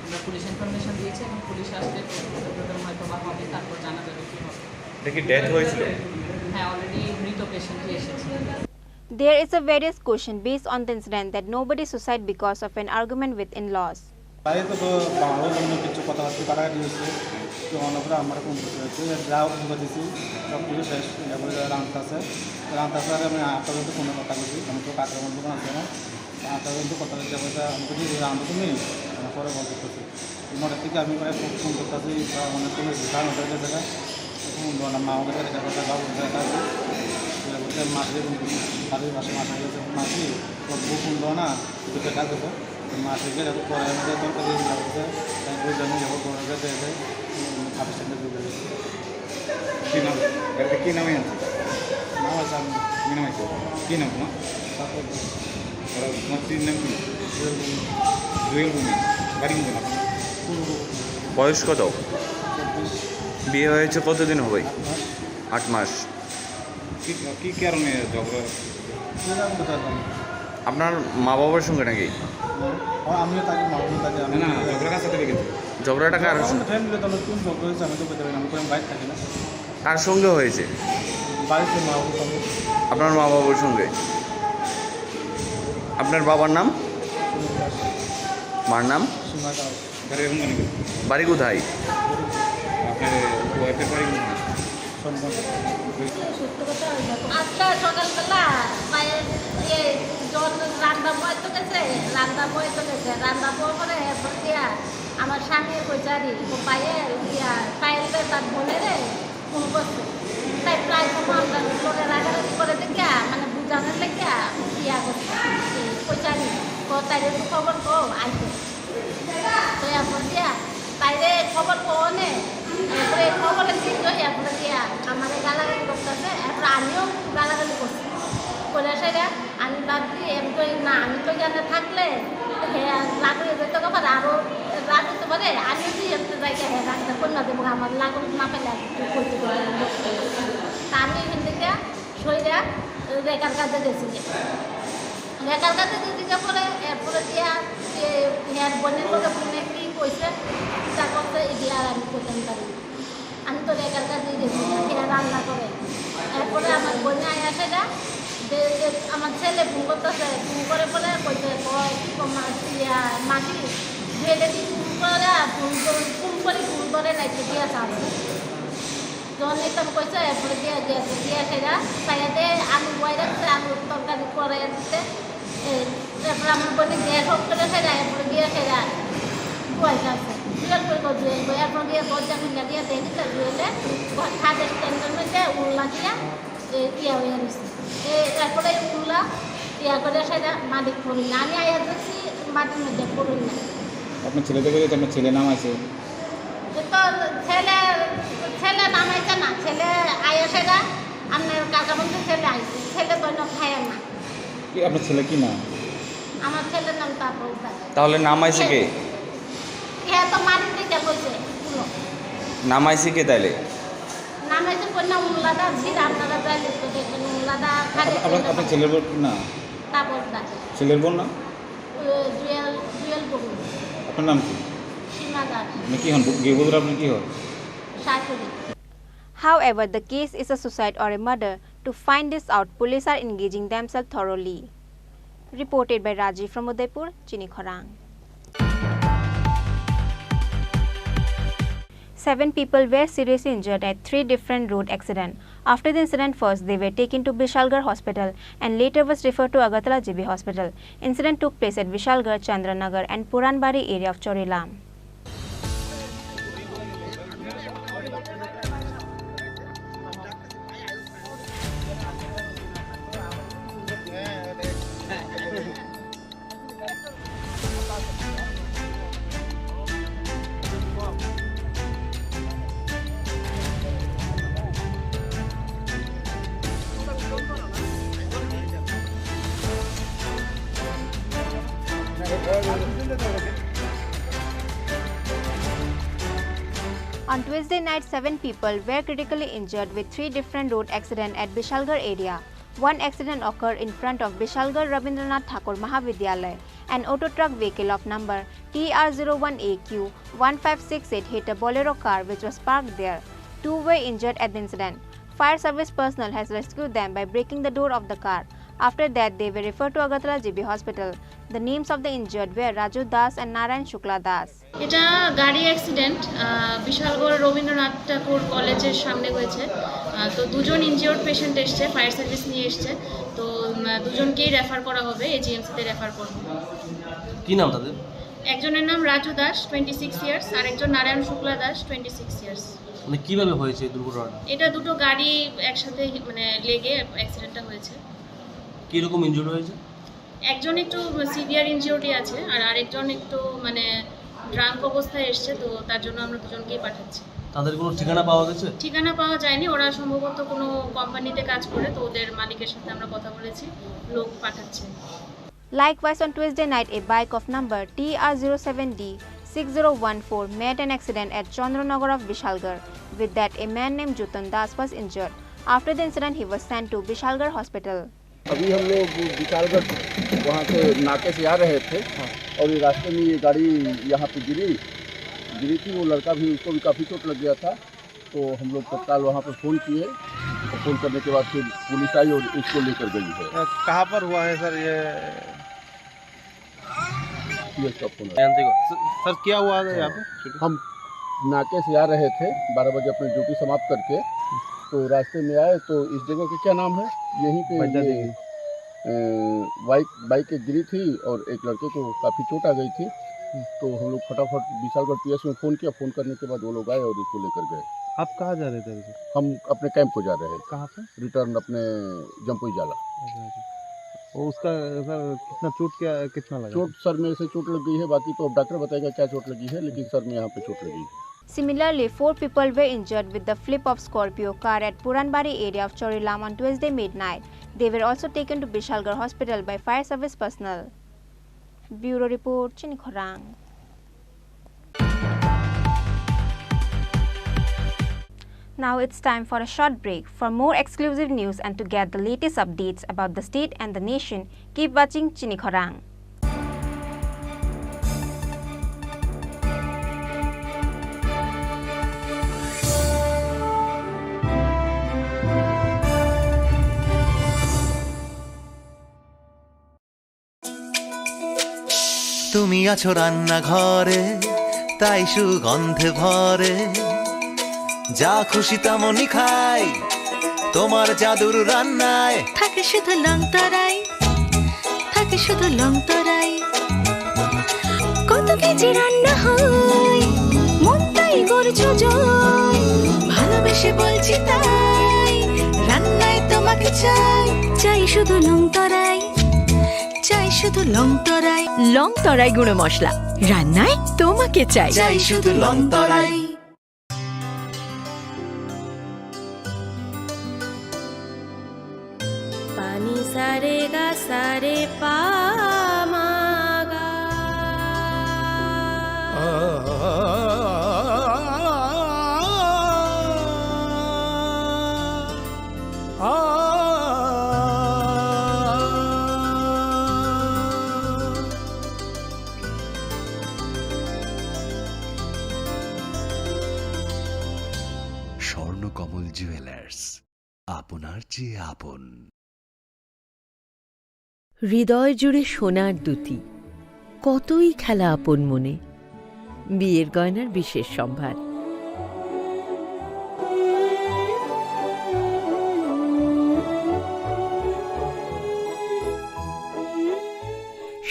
আমরা পুলিশ ইনফরমেশন দিয়েছি এবং পুলিশ আসতে প্রতিবেদন হয়তো বা হবে, তারপর জানা যাবে কী হবে। এটা কি ডেথ হয়েছিল? হ্যাঁ, অলরেডি মৃত পেশেন্টই এসেছে। There is a various question based on the incident that nobody suicide because of an argument with in-laws. তাই তো, তো বাংলাও অন্য কিছু কথাবার্তা কাটাকাটি হয়েছে। তো অন্য করে আমার ফোন করতে হয়েছে, যা ফোন করে দিছি, সব কিছু শেষ। এরপরে রান্তা আছে, রান্তা আছে, আর আমি আটটা পর্যন্ত ফোনে কথা বলছি, আমি তো কাজের মধ্যে কোনো আছে না। আটটা পর্যন্ত কথা বলতে বলতে আমি বলি, "রান্তা তো নেই, আমি পরে কল করতেছি।" মোটর থেকে আমি প্রায় ফোন, ফোন করতেছি, বা অনেক কোনো রিফান্ড হয়ে গেছে না। এখন বললাম, মা আমাকে দেখা করতে বাবু দেখা আছে। বলতে মাসে, বাড়ির পাশে মাসে গেছে, "মাসি, তোর বউ ফোন দেওয়া না, দুটো কাজ হতো।" তো মাসে গেলে তো পরে আমাদের তরকারি নিয়ে আসছে, তাই ওই জন্য যাবো, বড় হয়ে যায়, উম, হাফ সেন্টার ঢুকে গেছে। কি নাম? এটা কি নামে আছে? নাম আছে আমি। কি নাম আছে? কি নাম তোমার? তারপর ওরা তোমার স্ত্রীর নাম কি? জুয়েল ভূমি। জুয়েল ভূমি। বাড়ি কোন আপনার? পূর্ব বয়স কত? চব্বিশ। বিয়ে হয়েছে কতদিন হবে? আট মাস। আট মাস। কি, কি কারণে ঝগড়া? সেটা আমি কোথায় জানি? আপনার মা বাবার সঙ্গে নাকি? না, আমিও থাকি, মা বাবাও থাকে, আমি না, না, ঝগড়া কার সাথে লেগেছে? ঝগড়াটা কার সঙ্গে? ফ্যামিলি তো নতুন ঝগড়া হয়েছে, আমি তো বলতে পারি না, আমি তো বাইরে থাকি না। কার সঙ্গে হয়েছে? বাড়িতে মা বাবার সঙ্গে। আপনার মা বাবার সঙ্গে? আপনার বাবার নাম? সুনীল দাস। মার নাম? সীমা দাস। বাড়ি কোথায়? আপনার ওয়াইফের বাড়ি কোথায়? আজকে সকালবেলা পায়ে, ইয়ে, জন রান্না বয় তো গেছে, রান্না বয় তো গেছে, রান্না বয় করে এরপর দিয়া আমার স্বামী কইছে, "আরে, ও পায়ে, ইয়া, পায়েল রে, তার বোনে রে, ফোন করছে।" তাই প্রায় সময় আমরা লোকে রাগারাগি করে দেখিয়া, মানে, বুঝানোর লেগিয়া ইয়া করছে, কইছে, "আরে, ও তাইরে তো খবর কও, আইতে।" তো এরপর দিয়া তাইরে খবর কওনে, এরপরে খবরে চিনল, এরপরে দিয়া আমারে গালাগালি করতেছে, এরপরে আমিও গালাগালি করছি। করে সেটা আমি ভাবছি, আমি তো এই না, আমি তো এখানে থাকলে হে রাগ হয়ে যেতে পারে, আরো রাগ হতে পারে। আমি যদি এমনি জায়গায় হে রাগটা কই না দেবো, আমার লাগল না পেলে আর কি করতে পারে। তা আমি এখান থেকে সইরা রেখার কাছে গেছি। রেখার কাছে গেছি যে পরে, এরপরে দিয়া যে হেয়ার বোনের লগে ফোনে কি কইছে, কিতা করছে, এগুলা আর আমি কইতাম পারি না। আমি তো রেখার কাছে গেছি, হেয়ার রান্না করে। এরপরে আমার বোনে আয়া সেটা যে, যে আমার ছেলে ফোন করতেছে, ফোন করে পরে কইছে, "কয়, কি কম, ইয়া, মাসি, বিয়েটা কি ফোন করে, ফোন করে, ফোন করে নাই, তো দিয়া চাচ্ছে।" যখন নিতাম কইছে, এরপরে দিয়া গেছে, দিয়া সেটা, চাইয়া দে, আলু বয় রাখছে, আলুর তরকারি করে দিতে। এই, এরপরে আমার বোনে গ্যাস অফ করে সেটা, এরপরে দিয়া সেটা, বয় রাখছে। জুয়েল কই গো, জুয়েল কই? এরপরে দিয়া দরজা খুলে দিয়া দেখি তো জুয়েলে ঘর ছাদের স্ট্যান্ডের মধ্যে উল্লা দিয়া, এ, ইয়া হয়ে রয়েছে। এ, এরপরে উল্লা ইয়া করে সেটা মাটির পড়ে না। আমি আয়া দেখছি মাটির মধ্যে পড়ে না। আপনার ছেলে দেখে যে আপনার ছেলে নাম আছে? তো ছেলে, ছেলে নামাইছে না, ছেলে আয়া সেটা আপনার কাকা বলতে ছেলে আইছে, ছেলে তো না খায় না। কি আপনার ছেলে কি নাম? আমার ছেলের নাম তাপস দাস। তাহলে নামাইছে কে? কে তো মাটির দিকে কইছে, পুরো। নামাইছে কে তাইলে? নামাইছে কন্যা উল্লাদা, ছিল আপনারা যাইলে তো দেখবেন, উল্লাদা খালি আপনার, আপনার ছেলের বউ না? তাপস দাস। ছেলের বোন না? ও, জুয়েল, জুয়েল বড়ুয়া। আপনার নাম কি? সীমা দাস। আপনি কি হন? গৃহবধূর আপনি কি হন? শাশুড়ি। However, the case is a suicide or a murder. To find this out, police are engaging themselves thoroughly. Reported by Rajiv from Udaipur, Chini Khorang. Seven people were seriously injured at three different road accident. After the incident, first they were taken to Bishalgarh Hospital and later was referred to Agartala G B Hospital. Incident took place at Bishalgarh, Chandranagar and Puranbari area of Chorilam. Tuesday night, seven people were critically injured with three different road accident at Bishalgarh area. One accident occurred in front of Bishalgarh Rabindranath Thakur Mahavidyalay. An auto truck vehicle of number T R zero one A Q one five six eight hit a Bolero car which was parked there. Two were injured at the incident. Fire service personnel has rescued them by breaking the door of the car. After that, they were referred to Agartala G B hospital. The names of the injured were Raju Das and Narayan Shukla Das. এটা গাড়ি অ্যাক্সিডেন্ট, আহ, বিশালগড় রবীন্দ্রনাথ ঠাকুর কলেজের সামনে হয়েছে। আহ, তো দুজন injured patient এসছে, fire service নিয়ে এসছে। তো, উম, দুজনকেই রেফার করা হবে, এজিএমসিতে রেফার করবো। কি নাম তাদের? একজনের নাম রাজু দাস, টোয়েন্টি সিক্স ইয়ার্স, আর একজন নারায়ণ শুক্লা দাস, টোয়েন্টি সিক্স ইয়ার্স। মানে, কিভাবে হয়েছে এই দুর্ঘটনাটা? এটা দুটো গাড়ি একসাথে, মানে, লেগে অ্যাক্সিডেন্টটা হয়েছে। কিরকম ইনজুরি হয়েছে? একজন একটু সিভিয়ার ইনজিওর্ডই আছে, আর আরেকজন একটু, মানে, ড্রাঙ্ক অবস্থায় এসছে, তো তার জন্য আমরা দুজনকেই পাঠাচ্ছি। তাদের কোনো ঠিকানা পাওয়া গেছে? ঠিকানা পাওয়া যায়নি, ওরা সম্ভবত কোনো কোম্পানিতে কাজ করে, তো ওদের মালিকের সাথে আমরা কথা বলেছি, লোক পাঠাচ্ছে। Likewise, on Tuesday night, a bike of number T R zero seven D six zero one four met an accident at Chandranagar of Bishalgarh. With that, a man named Jutan Das was injured. After the incident, he was sent to Bishalgarh Hospital. अभी हम लोग विशालगढ़ वहाँ से नाके से आ रहे थे। हाँ। और ये रास्ते में ये गाड़ी यहाँ पे गिरी, गिरी थी। वो लड़का भी, उसको भी काफ़ी चोट लग गया था। तो हम लोग तत्काल वहाँ पर फ़ोन किए, तो फ़ोन करने के बाद फिर पुलिस आई और इसको लेकर गई है। अ, कहाँ पर हुआ है सर ये? ये इसका फ़ोन है। जानते हो? स-, सर, क्या हुआ था यहाँ पे? हम नाके से आ रहे थे, बारह बजे अपनी ड्यूटी समाप्त करके, तो रास्ते में आए, तो इस जगह के क्या नाम है? यहीं पे बंजा ये, देवी। अ, बाइक, बाइक एक गिरी थी और एक लड़के को काफ़ी चोट आ गई थी। हम्म। तो हम लोग फटाफट विशालगढ़ पीएस में फ़ोन किया, फ़ोन करने के बाद वो लोग आए और इसको लेकर गए। आप कहाँ जा रहे थे अभी? हम अपने कैंप को जा रहे हैं। कहाँ पे? रिटर्न अपने जम्पुई जाला। अच्छा, अच्छा। वो उसका, सर, कितना चोट, क्या, कितना लगा? चोट सर में ऐसे चोट लग गई है, बाकी तो अब डॉक्टर बताएगा क्या चोट लगी है, लेकिन सर में यहाँ पे चोट लगी है। Similarly, four people were injured with the flip of Scorpio car at Puranbari area of Chorilam on Tuesday midnight. They were also taken to Bishalgarh Hospital by fire service personnel. Bureau report, Chini Khorang. Now it's time for a short break. For more exclusive news and to get the latest updates about the state and the nation, keep watching Chini Khorang. তুমি আছো রান্নাঘরে, তাই সুগন্ধে ভরে। যা খুশি তেমনই খাই, তোমার জাদুর রান্নায়। থাকে শুধু লং তরাই, থাকে শুধু লং তরাই। কত কেজি রান্না হয়, মনটাই করছো জয়। ভালোবেসে বলছি তাই, রান্নায় তোমাকে চাই। চাই শুধু লং তরাই, চাই শুধু লং তরাই। লং তরাই গুঁড়ো মশলা, রান্নায় তোমাকে চাই। চাই শুধু লং তরাই। Pani sa re ga sa re pa ma ga. Swarnakamal jewellers, আপনার চেয়ে আপন। হৃদয় জুড়ে সোনার দ্যুতি, কতই খেলা আপন মনে। বিয়ের গয়নার বিশেষ সম্ভার।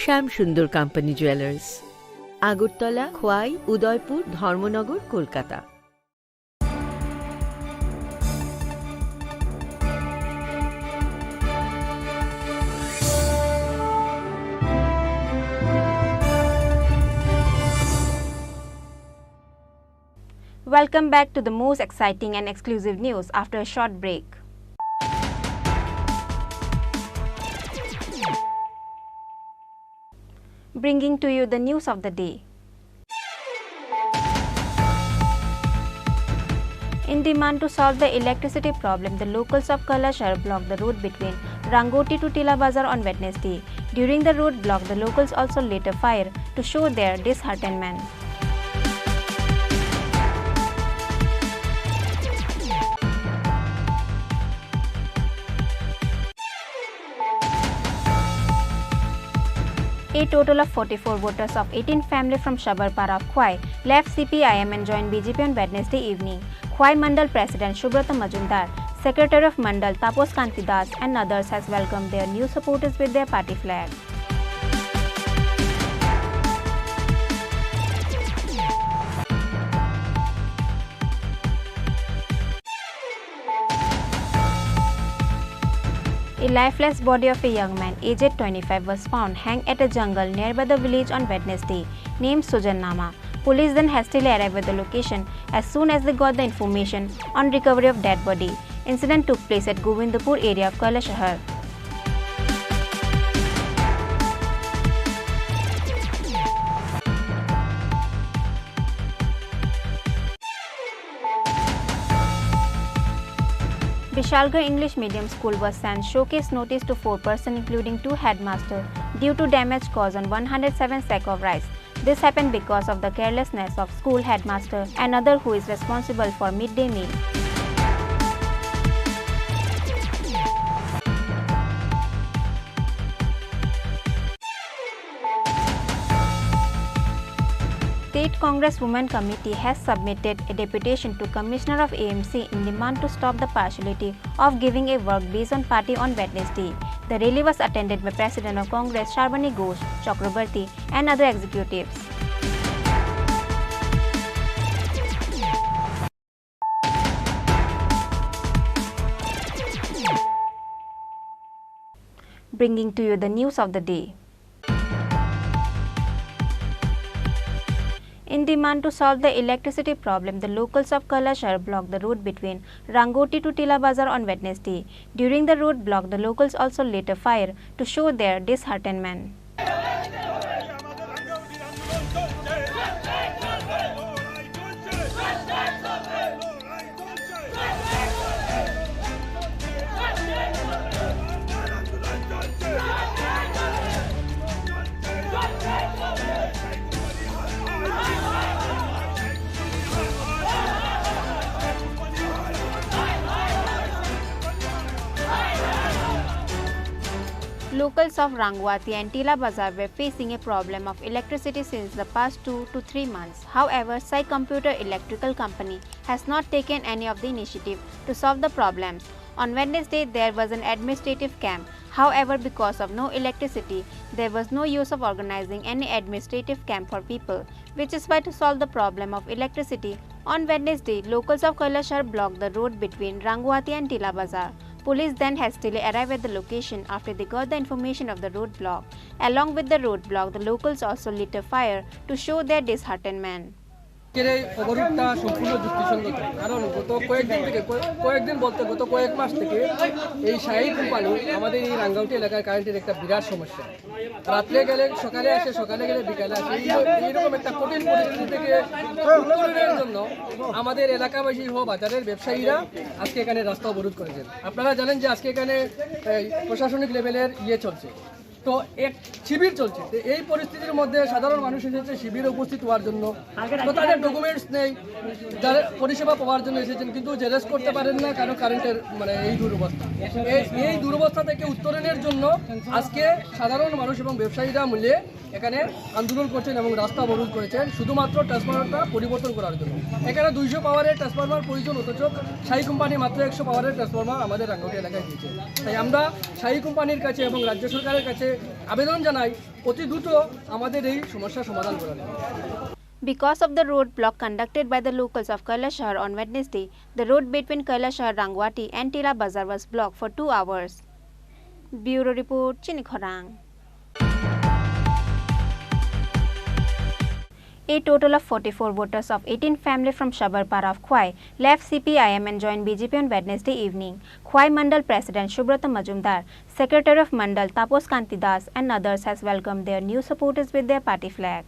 শ্যাম সুন্দর কোম্পানি জুয়েলার্স, আগরতলা, খোয়াই, উদয়পুর, ধর্মনগর, Kolkata. Welcome back to the most exciting and exclusive news after a short break. Bringing to you the news of the day. Demand to solve the electricity problem, the locals of Kailashahar blocked the road between Rangoti to Tila Bazar on Wednesday. During the road block, the locals also lit a fire to show their disheartenment. A total of forty-four voters of eighteen family from Shabarpara of Khwai left C P I M and joined B J P on Wednesday evening. Khwai Mandal President Subrata Majumdar, Secretary of Mandal Tapos Kanti Das and others has welcomed their new supporters with their party flag. A lifeless body of a young man aged twenty-five was found hanged at a jungle nearby the village on Wednesday, named Sujan Nama. Police then hastily arrived at the location as soon as they got the information on recovery of dead body. Incident took place at Govindpur area of Kailashahar. Bishalgarh English Medium School was sent showcase notice to four persons, including two headmaster, due to damage caused on one hundred seven sack of rice. This happened because of the carelessness of school headmaster, another who is responsible for midday meal. State Congress Women Committee has submitted a deputation to Commissioner of A M C in demand to stop the partiality of giving a work based on party on Wednesday. The rally was attended by President of Congress Sarbani Ghosh Chakrabarty and other executives. Bringing to you the news of the day. In demand to solve the electricity problem, the locals of Kailashahar blocked the road between Rangoti to Tila Bazar on Wednesday. During the road block, the locals also lit a fire to show their disheartenment. Locals of Rangwati and Tila Bazar were facing a problem of electricity since the past two to three months. However, Sai Computer Electrical Company has not taken any of the initiative to solve the problems. On Wednesday, there was an administrative camp. However, because of no electricity, there was no use of organizing any administrative camp for people, which is why to solve the problem of electricity, on Wednesday, locals of Kailashahar blocked the road between Rangwati and Tila Bazar. Police then hastily arrived at the location after they got the information of the road block. Along with the road block, the locals also lit a fire to show their disheartenment. আজকের এই অবরোধটা সম্পূর্ণ যুক্তিসঙ্গত, কারণ গত কয়েকদিন থেকে, কয়ে-, কয়েকদিন বলতে গত কয়েক মাস থেকে এই সাই কোম্পানি আমাদের এই রাঙ্গাউটি এলাকার কারেন্টের একটা বিরাট সমস্যা। রাত্রে গেলে সকালে আসে, সকালে গেলে বিকালে আসে। এই, এইরকম একটা কঠিন পরিস্থিতি থেকে উত্তরণের জন্য আমাদের এলাকাবাসী সহ বাজারের ব্যবসায়ীরা আজকে এখানে রাস্তা অবরোধ করেছেন। আপনারা জানেন যে আজকে এখানে এই প্রশাসনিক লেভেলের ইয়ে চলছে, তো এক শিবির চলছে। তো এই পরিস্থিতির মধ্যে সাধারণ মানুষ এসেছে শিবিরে উপস্থিত হওয়ার জন্য, তো তাদের ডকুমেন্টস নেই, যারা পরিষেবা পাওয়ার জন্য এসেছেন, কিন্তু জেরক্স করতে পারেন না, কারণ কারেন্টের মানে এই দুরবস্থা। এই, এই দুরবস্থা থেকে উত্তরণের জন্য আজকে সাধারণ মানুষ এবং ব্যবসায়ীরা মিলে এখানে আন্দোলন করছেন এবং রাস্তা অবরোধ করেছেন শুধুমাত্র ট্রান্সফরমারটা পরিবর্তন করার জন্য। এখানে দুইশো পাওয়ারের ট্রান্সফরমার প্রয়োজন, অথচ সাই কোম্পানি মাত্র একশো পাওয়ারের ট্রান্সফরমার আমাদের রাঙ্গাউটি এলাকায় দিয়েছে। তাই আমরা সাই কোম্পানির কাছে এবং রাজ্য সরকারের কাছে আবেদন জানাই অতি দ্রুত আমাদের এই সমস্যা সমাধান করার জন্য। Because of the road block conducted by the locals of Kailashahar on Wednesday, the road between Kailashahar Rangwati and Tila Bazar was blocked for two hours. Bureau report, Chini Khorang. A total of forty-four voters of eighteen family from Shabarpara of Khwai left C P I M and joined B J P on Wednesday evening. Khwai Mandal President Subrata Majumdar, Secretary of Mandal Tapos Kanti Das and others has welcomed their new supporters with their party flag.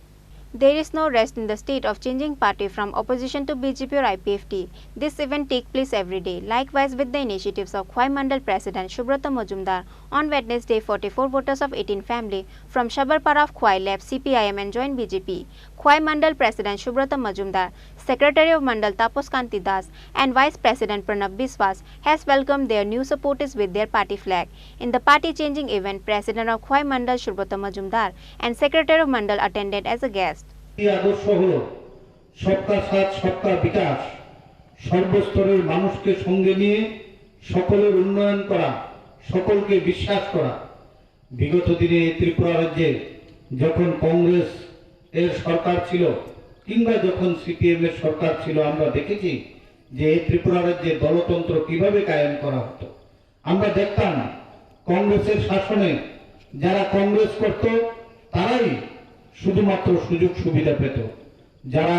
There is no rest in the state of changing party from opposition to B J P or I P F T. This event take place every day. Likewise, with the initiatives of Khwai Mandal President Subrata Majumdar, on Wednesday, forty-four voters of eighteen family from Shabarpara of Khwai left C P I M and joined B J P. Khwai Mandal President Subrata Majumdar, Secretary of Mandal Tapos Kanti Das, and Vice President Pranab Biswas has welcomed their new supporters with their party flag. In the party changing event, President of Khwai Mandal Subrata Majumdar and Secretary of Mandal attended as a guest. এই আদর্শ হলো সবকা সাথ, সবকা বিকাশ, সর্বস্তরের মানুষকে সঙ্গে নিয়ে সকলের উন্নয়ন করা, সকলকে বিশ্বাস করা। বিগত দিনে এই ত্রিপুরা রাজ্যে যখন কংগ্রেস এর সরকার ছিল কিংবা যখন সিপিএম এর সরকার ছিল, আমরা দেখেছি যে এই ত্রিপুরা রাজ্যে দলতন্ত্র কিভাবে কায়েম করা হতো। আমরা দেখতাম কংগ্রেসের শাসনে যারা কংগ্রেস করত তারাই শুধুমাত্র সুযোগ সুবিধা পেত, যারা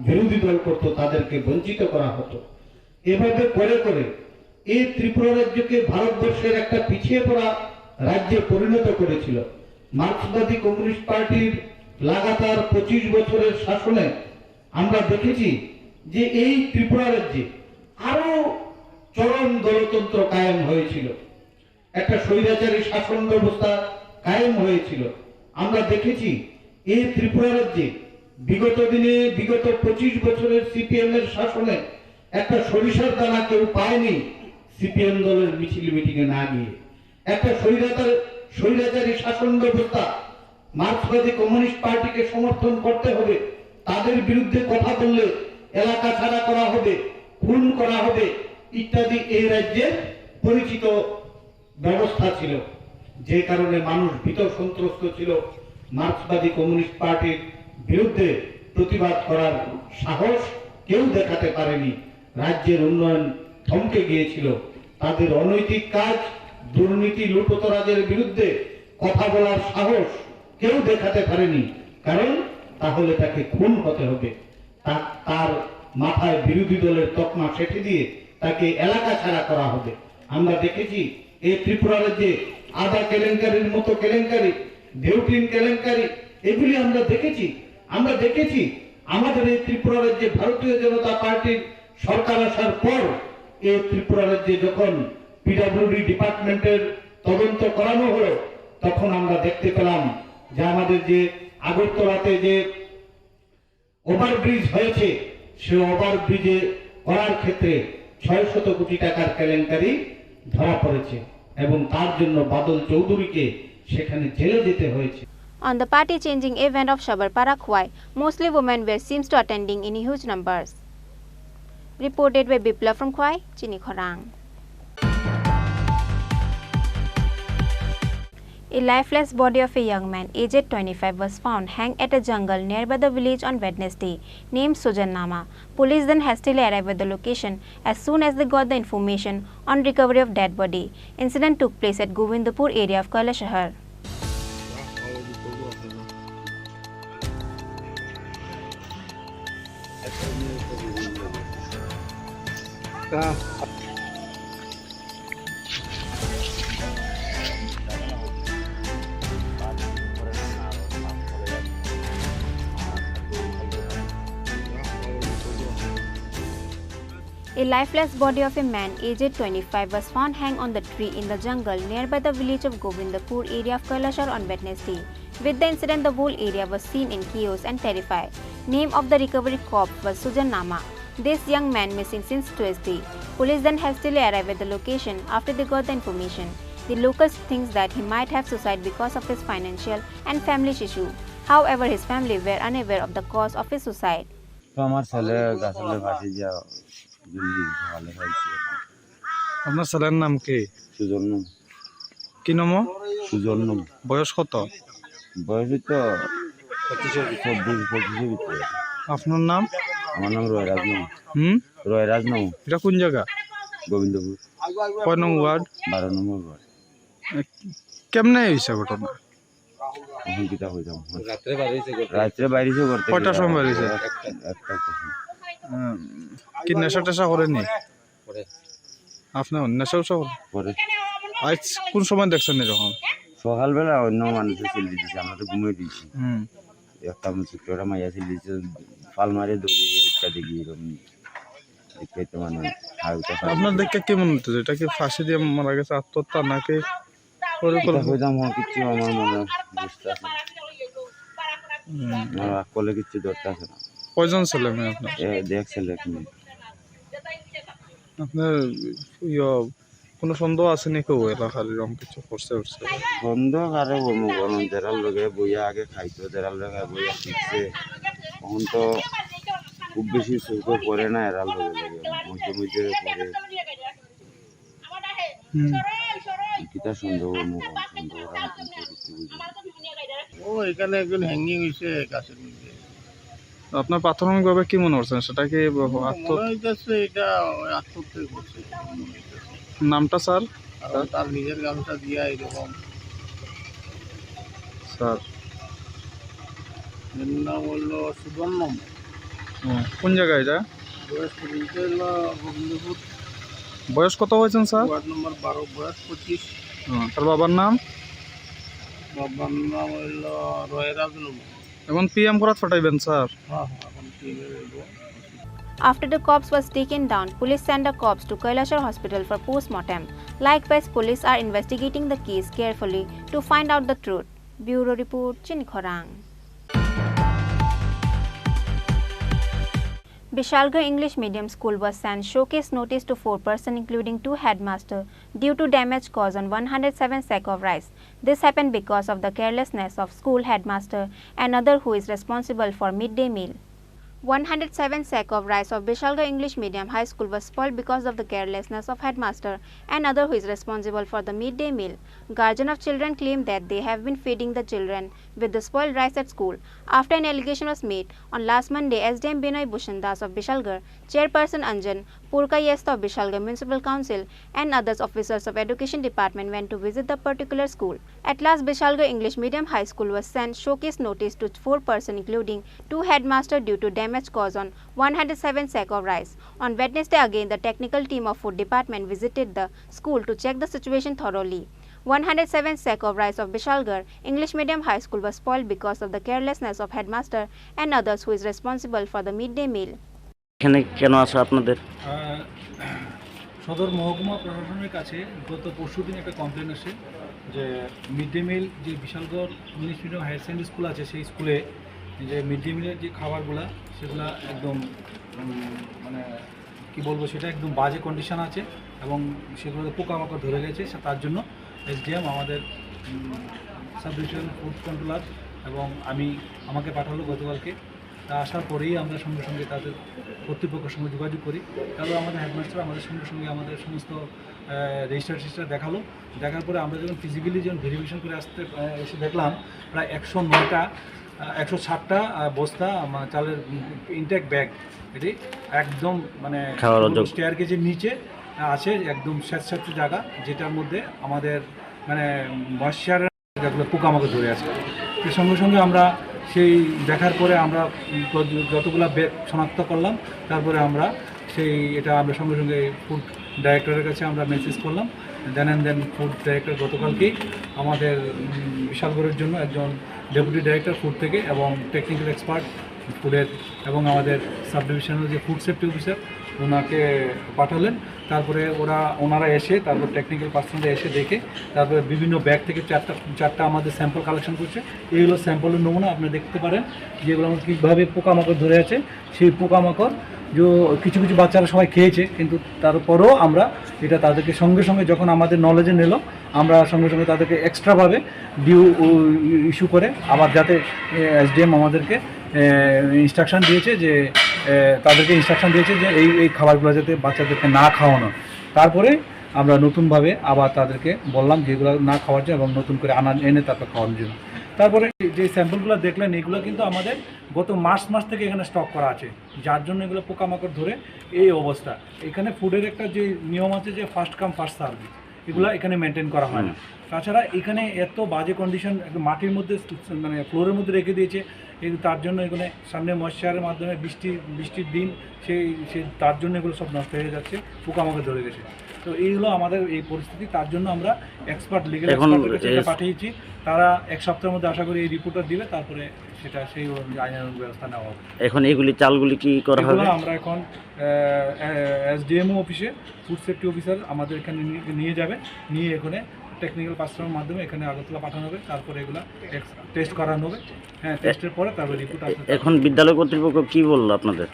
বিরোধী দল করত তাদেরকে বঞ্চিত করা হতো। এভাবে করে করে এই ত্রিপুরা রাজ্যকে ভারতবর্ষের একটা পিছিয়ে পড়া রাজ্যে পরিণত করেছিল। মার্ক্সবাদী কমিউনিস্ট পার্টির লাগাতার পঁচিশ বছরের শাসনে আমরা দেখেছি যে এই ত্রিপুরা রাজ্যে আরো চরম দলতন্ত্র কায়েম হয়েছিল, একটা স্বৈরাচারী শাসন ব্যবস্থা কায়েম হয়েছিল। আমরা দেখেছি এই ত্রিপুরা রাজ্যে বিগত দিনে, বিগত পঁচিশ বছরের সিপিএম এর শাসনে একটা সরিষার দানা কেউ পায়নি সিপিএম দলের মিছিল মিটিং এ না গিয়ে। একটা স্বৈরাচার, স্বৈরাচারী শাসন ব্যবস্থা, মার্ক্সবাদী কমিউনিস্ট পার্টিকে সমর্থন করতে হবে, তাদের বিরুদ্ধে কথা বললে এলাকা ছাড়া করা হবে, খুন করা হবে ইত্যাদি এই রাজ্যের পরিচিত ব্যবস্থা ছিল, যে কারণে মানুষ ভীত সন্ত্রস্ত ছিল। মার্ক্সবাদী কমিউনিস্ট পার্টির বিরুদ্ধে প্রতিবাদ করার সাহস কেউ দেখাতে পারেনি। রাজ্যের উন্নয়ন থমকে গিয়েছিল। তাদের অনৈতিক কাজ, দুর্নীতি, লুটতরাজের বিরুদ্ধে কথা বলার সাহস কেউ দেখাতে পারেনি, কারণ তাহলে তাকে খুন হতে হবে। তা-, তার মাথায় বিরোধী দলের তকমা সেঁটে দিয়ে তাকে এলাকা ছাড়া করা হবে। আমরা দেখেছি এই ত্রিপুরা রাজ্যে আদা কেলেঙ্কারির মতো কেলেঙ্কারি, ডেউটিন কেলেঙ্কারি, এগুলি আমরা দেখেছি। আমরা দেখেছি আমাদের এই ত্রিপুরা রাজ্যে ভারতীয় জনতা পার্টির সরকার আসার পর এই ত্রিপুরা রাজ্যে যখন পিডাব্লিউডি ডিপার্টমেন্টের তদন্ত করানো হলো, তখন আমরা দেখতে পেলাম যে আমাদের যে আগরতলাতে যে ওভারব্রিজ হয়েছে, সে ওভারব্রিজে করার ক্ষেত্রে ছয় শত কোটি টাকার কেলেঙ্কারি ধরা পড়েছে এবং তার জন্য বাদল চৌধুরীকে সেখানে জেলে যেতে হয়েছে। On the party changing event of Shabarpara Khwai, mostly women were seems to attending in huge numbers. Reported by Biplav from Khwai, Chini Khorang. A lifeless body of a young man aged twenty-five was found hanged at a jungle nearby the village on Wednesday, named Sujan Nama. Police then hastily arrived at the location as soon as they got the information on recovery of dead body. Incident took place at Govindpur area of Kailashahar. A lifeless body of a man aged twenty-five was found hanged on the tree in the jungle nearby the village of Govindpur area of Kailashahar on Wednesday. With the incident, the whole area was seen in chaos and terrified. Name of the recovery corpse was Sujan Nama. This young man missing since Tuesday. Police then hastily arrived at the location after they got the information. The locals thinks that he might have suicide because of his financial and family issue. However, his family were unaware of the cause of his suicide. তো আমার ছেলে গাছের ফাঁসি দিয়া ঝুলে দিয়েছে, ভালো হয়েছে। আপনার ছেলের নাম কি? সুজন নাম। কি নাম? সুজন নাম। বয়স কত? বয়স তো চব্বিশ পঁচিশের ভিতরে। আপনার নাম? আমার নাম রয়রাজ নাম। হুম? রয়রাজ নাম। এটা কোন জায়গা? গোবিন্দপুর। কয় নং ওয়ার্ড? বারো নম্বর ওয়ার্ড। এ, কেমনে হয়েছে ঘটনা? এখন কিতা হইতাম? রাত্রে বাইরে হয়েছে ঘুরতে। রাত্রে বাইরে হয়েছে ঘুরতে কয়টার গিয়া। সময় বাইরে হয়েছে? এক-, একটা সময়। হুম, কি নেশা টেশা করেনি? করে। আপনি নেশা উশা করেন? করে। আজ কোন সময় দেখছেন এরকম? সকালবেলা অন্য মানুষে চলে দিয়েছে, আমরা তো ঘুমিয়ে দিয়েছি। হুম। একটা মুসুক টোরা মাইয়া ছিল, যে ফাল মারে দৌড়ে একটা দেখি এরকম দেখতে তো মানে হালকা ফালকা। আপনার দেখে কি মনে হচ্ছে? এটা কি ফাঁসি দিয়ে মারা গেছে, আত্মহত্যা নাকি এটা পরিকল্পনা? কইতাম হয় কিচ্ছু আমার মনে বুঝতে আছে না। হুম। আমার আকলে কিচ্ছু ধরতে আছে না। কয়জন ছেলে মেয়ে আপনার? এ, দেখ ছেলে এক মেয়ে। আপনার ইয়ে কোনো সন্দেহ আছে নি কেউ এলাকার এরকম কিছু করছে উঠছে? সন্দেহ কারে বলবো, কারণ যারা লগে বইয়া আগে খাইতো, যারা লগে বইয়া শিখছে, তখন তো খুব বেশি চুলকো করে না এরা লগে লগে, মধ্যে মধ্যে করে। হুম। কিতা সন্দেহ বলবো, সন্দেহ করার মতন তো কিছু বুঝি না। ও এখানে একজন হ্যাঙ্গিং হয়েছে গাছের মধ্যে। আপনার প্রাথমিকভাবে কি মনে করছেন? সেটা কি ব-, ব-, আত্ম- মনে হইতেছে এটা ওই আত্মহত্যাই করছে, মনে হইতেছে। নামটা স্যার? কারণ তার নিজের গামছা দিয়া এরকম। স্যার। এর নাম হলো সুবর্ণ। হুম, কোন জায়গা এটা? বয়স পর্যন্ত হলো গোবিন্দপুর। বয়স কত হয়েছেন স্যার? ওয়ার্ড নম্বর বারো, বয়স পঁচিশ। হুম, তার বাবার নাম? বাবার নাম হলো রয়রাজ নমো। এখন পিএম করাত পাঠাইবেন স্যার। হ্যাঁ, হ্যাঁ, এখন পিএম করবো। After the corpse was taken down, police sent the corpse to Kailashahar Hospital for postmortem. Likewise, police are investigating the case carefully to find out the truth. Bureau report, Chini Khorang. Bishalgarh English Medium School was sent showcase notice to four persons, including two headmaster, due to damage caused on one hundred seven sack of rice. This happened because of the carelessness of school headmaster and other who is responsible for midday meal. One hundred seven sack of rice of Bishalgarh English Medium High School was spoiled because of the carelessness of headmaster and other who is responsible for the midday meal. Guardian of children claim that they have been feeding the children with the spoiled rice at school. After an allegation was made on last Monday, S D M Binoy Bhushan Das of Bishalgarh, Chairperson Anjan Purkayastha of Bishalgarh Municipal Council and others officers of Education Department went to visit the particular school. At last, Bishalgarh English Medium High School was sent showcase notice to four persons, including two headmaster, due to damage caused on one hundred seven sack of rice. On Wednesday again, the technical team of Food Department visited the school to check the situation thoroughly. One hundred seven sack of rice of Bishalgarh English Medium High School was spoiled because of the carelessness of headmaster and others who is responsible for the midday meal. এখানে কেন আসা আপনাদের? আহ, সদর মহকুমা প্রশাসনের কাছে গত পরশুদিন একটা কমপ্লেন আসে যে মিড ডে মিল, যে Bishalgarh English medium higher secondary school আছে, সেই স্কুলে যে মিড ডে মিলের যে খাবারগুলা, সেগুলা একদম, উম, মানে, কি বলবো, সেটা একদম বাজে কন্ডিশন আছে এবং সেগুলোতে পোকামাকড় ধরে গেছে। সে, তার জন্য এসডিএম আমাদের, উম, সাব ডিভিশন ফুড কন্ট্রোলার এবং আমি, আমাকে পাঠালো গতকালকে। তা আসার পরেই আমরা সঙ্গে সঙ্গে তাদের কর্তৃপক্ষের সঙ্গে যোগাযোগ করি। তারপর আমাদের হেডমাস্টার আমাদের সঙ্গে সঙ্গে আমাদের সমস্ত, আহ, রেজিস্টার টেজিস্টার দেখালো। দেখার পরে আমরা যখন ফিজিক্যালি যখন ভেরিফিকেশন করে আসতে, আহ, এসে দেখলাম প্রায় একশো নয়টা, আহ, একশো ষাটটা, আহ, বস্তা, আহ, চালের ইনটেক ব্যাগ, এটি একদম মানে খাওয়ার অযোগ্য। স্টেয়ার কেজের নিচে, আহ, আছে একদম স্যাঁতস্যাঁতে জায়গা, যেটার মধ্যে আমাদের মানে ময়শ্চার যেগুলো পোকামাকড় ধরে আছে। তো সঙ্গে সঙ্গে আমরা সেই দেখার পরে আমরা যত-, যতগুলা ব্যাগ শনাক্ত করলাম, তারপরে আমরা সেই, এটা আমরা সঙ্গে সঙ্গে ফুড ডাইরেক্টরের কাছে আমরা মেসেজ করলাম। দেন অ্যান্ড দেন ফুড ডাইরেক্টর গতকালকেই আমাদের, উম, বিশালগড়ের জন্য একজন ডেপুটি ডাইরেক্টর ফুড থেকে এবং টেকনিক্যাল এক্সপার্ট ফুডের এবং আমাদের সাব ডিভিশনাল যে ফুড সেফটি অফিসার, ওনাকে পাঠালেন। তারপরে ওরা, ওনারা এসে, তারপর টেকনিক্যাল পার্সনরা এসে দেখে, তারপরে বিভিন্ন ব্যাগ থেকে চারটা, চারটা আমাদের স্যাম্পল কালেকশন করছে। এই হলো স্যাম্পলের নমুনা, আপনি দেখতে পারেন যেগুলো আমার কীভাবে পোকামাকড় ধরে আছে। সেই পোকামাকড় যে কিছু কিছু বাচ্চারা সবাই খেয়েছে, কিন্তু তারপরেও আমরা এটা তাদেরকে সঙ্গে সঙ্গে যখন আমাদের নলেজে নিল, আমরা সঙ্গে সঙ্গে তাদেরকে এক্সট্রাভাবে ডিউ ইস্যু করে আবার যাতে এসডিএম আমাদেরকে ইনস্ট্রাকশন দিয়েছে যে, এ, তাদেরকে ইনস্ট্রাকশন দিয়েছে যে এই, এই খাবারগুলো যাতে বাচ্চাদেরকে না খাওয়ানো। তারপরে আমরা নতুনভাবে আবার তাদেরকে বললাম যে এগুলো না খাওয়ার জন্য এবং নতুন করে আনা, এনে তারপর খাওয়ানোর জন্য। তারপরে যে স্যাম্পলগুলো দেখলেন, এগুলো কিন্তু আমাদের গত মার্চ মাস থেকে এখানে স্টক করা আছে, যার জন্য এগুলো পোকামাকড় ধরে এই অবস্থা। এখানে ফুডের একটা যে নিয়ম আছে যে ফার্স্ট কাম ফার্স্ট সার্ভ, এগুলা এখানে মেনটেন করা হয় না। হুম। তাছাড়া এখানে এত বাজে কন্ডিশন, একদম মাটির মধ্যে, মানে ফ্লোরের মধ্যে রেখে দিয়েছে, এই তার জন্য এখানে সামনে ময়েশ্চারের মাধ্যমে বৃষ্টি, বৃষ্টির দিন সেই, সেই তার জন্য এগুলো সব নষ্ট হয়ে যাচ্ছে, পোকামাকড় ধরে গেছে। তো এইগুলো আমাদের এই পরিস্থিতি, তার জন্য আমরা এক্সপার্ট, লিগ্যাল এখন এক্সপার্টের কাছে এটা এস- পাঠিয়েছি। তারা এক সপ্তাহের মধ্যে আশা করি এই রিপোর্টটা দিবে, তারপরে সেটা সেই অনুযায়ী আইনানুগ ব্যবস্থা নেওয়া হবে। এখন এগুলি, চালগুলি কি করা এগুলো হবে? আমরা এখন, আহ, আহ, এসডিএমও অফিসে ফুড সেফটি অফিসার আমাদের এখানে নিয়ে, নিয়ে যাবে, নিয়ে এখানে টেকনিক্যাল পার্সনের মাধ্যমে এখানে আগরতলা পাঠানো হবে, তারপরে এগুলো এক্স-, টেস্ট করানো হবে। হ্যাঁ, টেস্টের পরে তারপরে রিপোর্ট আসবে। এখন বিদ্যালয় কর্তৃপক্ষ কি বললো আপনাদের?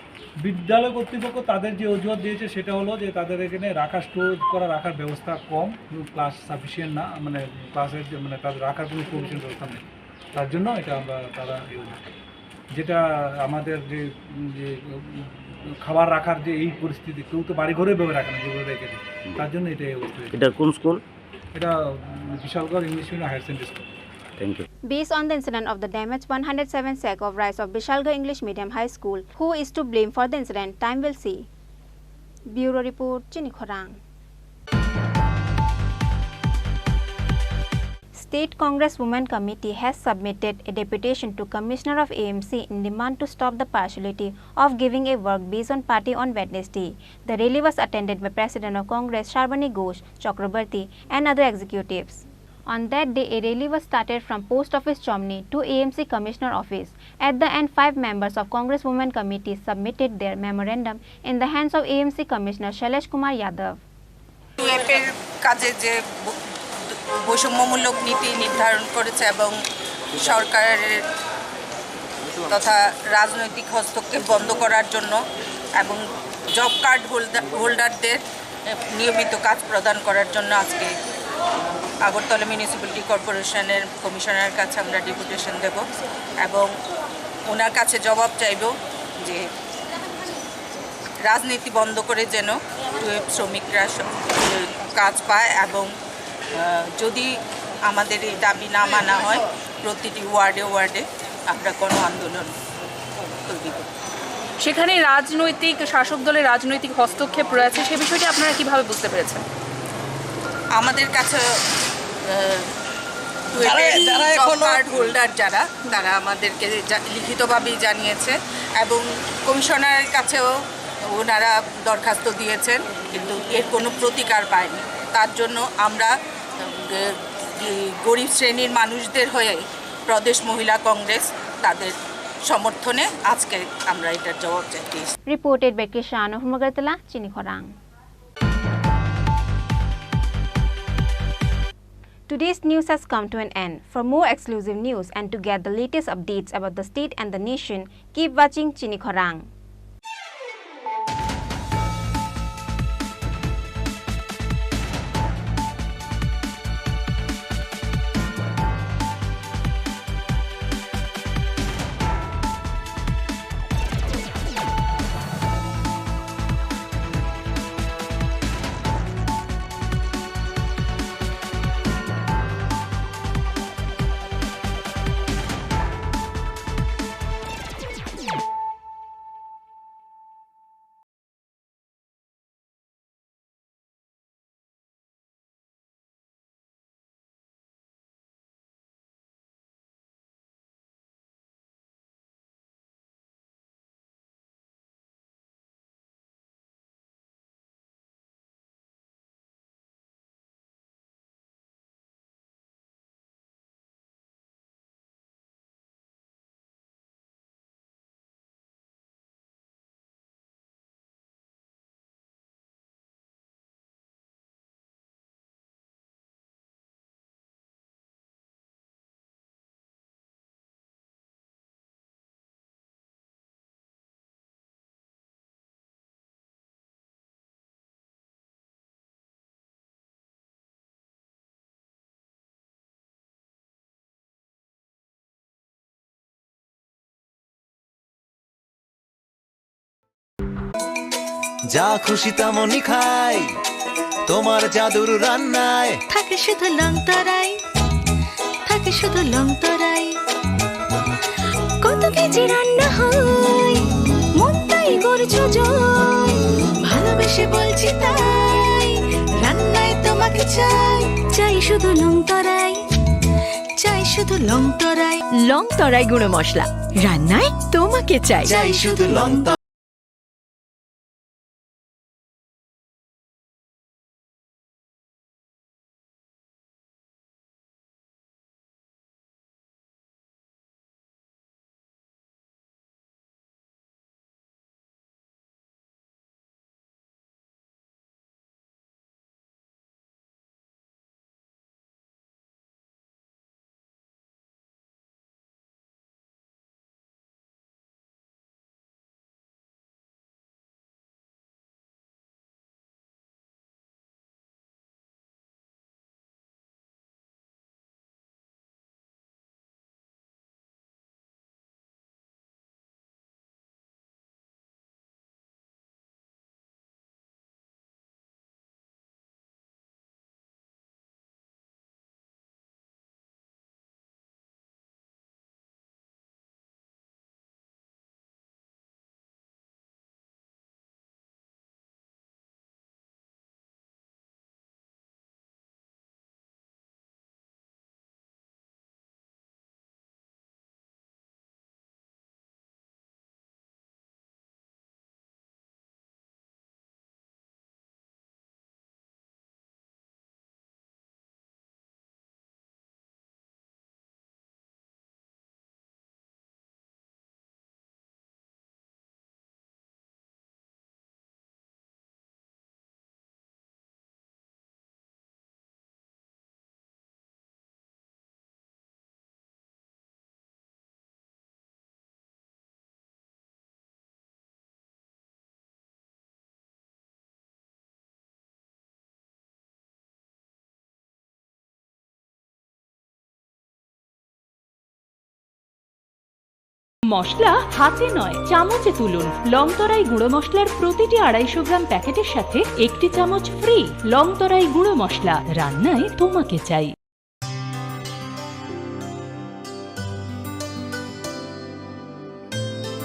বিদ্যালয় কর্তৃপক্ষ তাদের যে অজুহাত দিয়েছে সেটা হলো যে তাদের এখানে রাখা, স্টোর করা রাখার ব্যবস্থা কম, ক্লাস সাফিসিয়েন্ট না, মানে ক্লাসের যে, মানে তাদের রাখার কোনো প্রভিশন ব্যবস্থা নেই, তার জন্য এটা আমরা, তারা এই অজুহাত। যেটা আমাদের যে, যে খাবার রাখার যে এই পরিস্থিতি, কেউ তো বাড়ি ঘরে এভাবে রাখে না, যেভাবে রেখে দেয়, তার জন্য এটা এই অবস্থা হয়েছে। এটা কোন স্কুল? এটা, উম, Bishalgarh English medium higher secondary school. Thank you. Based on the incident of the damaged one hundred seven sack of rice of Bishalgarh English Medium High School, who is to blame for the incident, time will see. Bureau report, Chini Khorang. State Congress Women Committee has submitted a deputation to Commissioner of A M C in demand to stop the partiality of giving a work based on party on Wednesday. The rally was attended by President of Congress Sarbani Ghosh Chakrabarty and other executives. On that day, a rally was started from Post Office Chomni to A M C Commissioner Office. At the end, five members of Congress Women Committee submitted their memorandum in the hands of A M C Commissioner Shailesh Kumar Yadav. Two F এর কাজে যে ব-, বৈষম্যমূলক নীতি নির্ধারণ করেছে এবং সরকারের তথা রাজনৈতিক হস্তক্ষেপ বন্ধ করার জন্য এবং জব কার্ড হোল্ডার, হোল্ডারদের নিয়মিত কাজ প্রদান করার জন্য আজকে আগরতলা মিউনিসিপ্যালিটি কর্পোরেশনের কমিশনারের কাছে আমরা ডেপুটেশন দেব এবং ওনার কাছে জবাব চাইব যে রাজনীতি বন্ধ করে যেন টু এফ শ্রমিকরা স-, কাজ পায় এবং, আহ, যদি আমাদের এই দাবি না মানা হয়, প্রতিটি ওয়ার্ডে ওয়ার্ডে আমরা গণ আন্দোলন তৈরি করব। সেখানে রাজনৈতিক, শাসক দলের রাজনৈতিক হস্তক্ষেপ রয়েছে, সে বিষয়টি আপনারা কিভাবে বুঝতে পেরেছেন? আমাদের কাছে, আহ, যারা, টু এফ এর যারা জব এখনো কার্ড হোল্ডার যারা, তারা আমাদেরকে জা-, লিখিতভাবেই জানিয়েছে এবং কমিশনারের কাছেও ওনারা দরখাস্ত দিয়েছেন, কিন্তু এর কোনো প্রতিকার পায়নি। তার জন্য আমরা, উম, গ-, গ-, গরিব শ্রেণীর মানুষদের হয়ে প্রদেশ মহিলা কংগ্রেস তাদের সমর্থনে আজকে আমরা এটার জবাব চাইতে এসেছি। Reported by Krishan of Magartala, Chini Khorang. Today's news has come to an end. For more exclusive news and to get the latest updates about the state and the nation, keep watching Chini Khorang. যা খুশি তেমনই খাই তোমার জাদুর রান্নায়। থাকে শুধু লং তরাই, থাকে শুধু লং তরাই। কত কেজি রান্না হয়, মন তাই করছো জয়। ভালোবেসে বলছি তাই, রান্নায় তোমাকে চাই। চাই শুধু লং তরাই, চাই শুধু লং তরাই। লং তরাই গুঁড়ো মশলা, রান্নায় তোমাকে চাই। চাই শুধু লং টক। মশলা হাতে নয়, চামচে তুলুন। লং তরাই গুঁড়ো মশলার প্রতিটি আড়াইশো গ্রাম প্যাকেটের সাথে একটি চামচ ফ্রি। লং তরাই গুঁড়ো মশলা, রান্নায় তোমাকে চাই।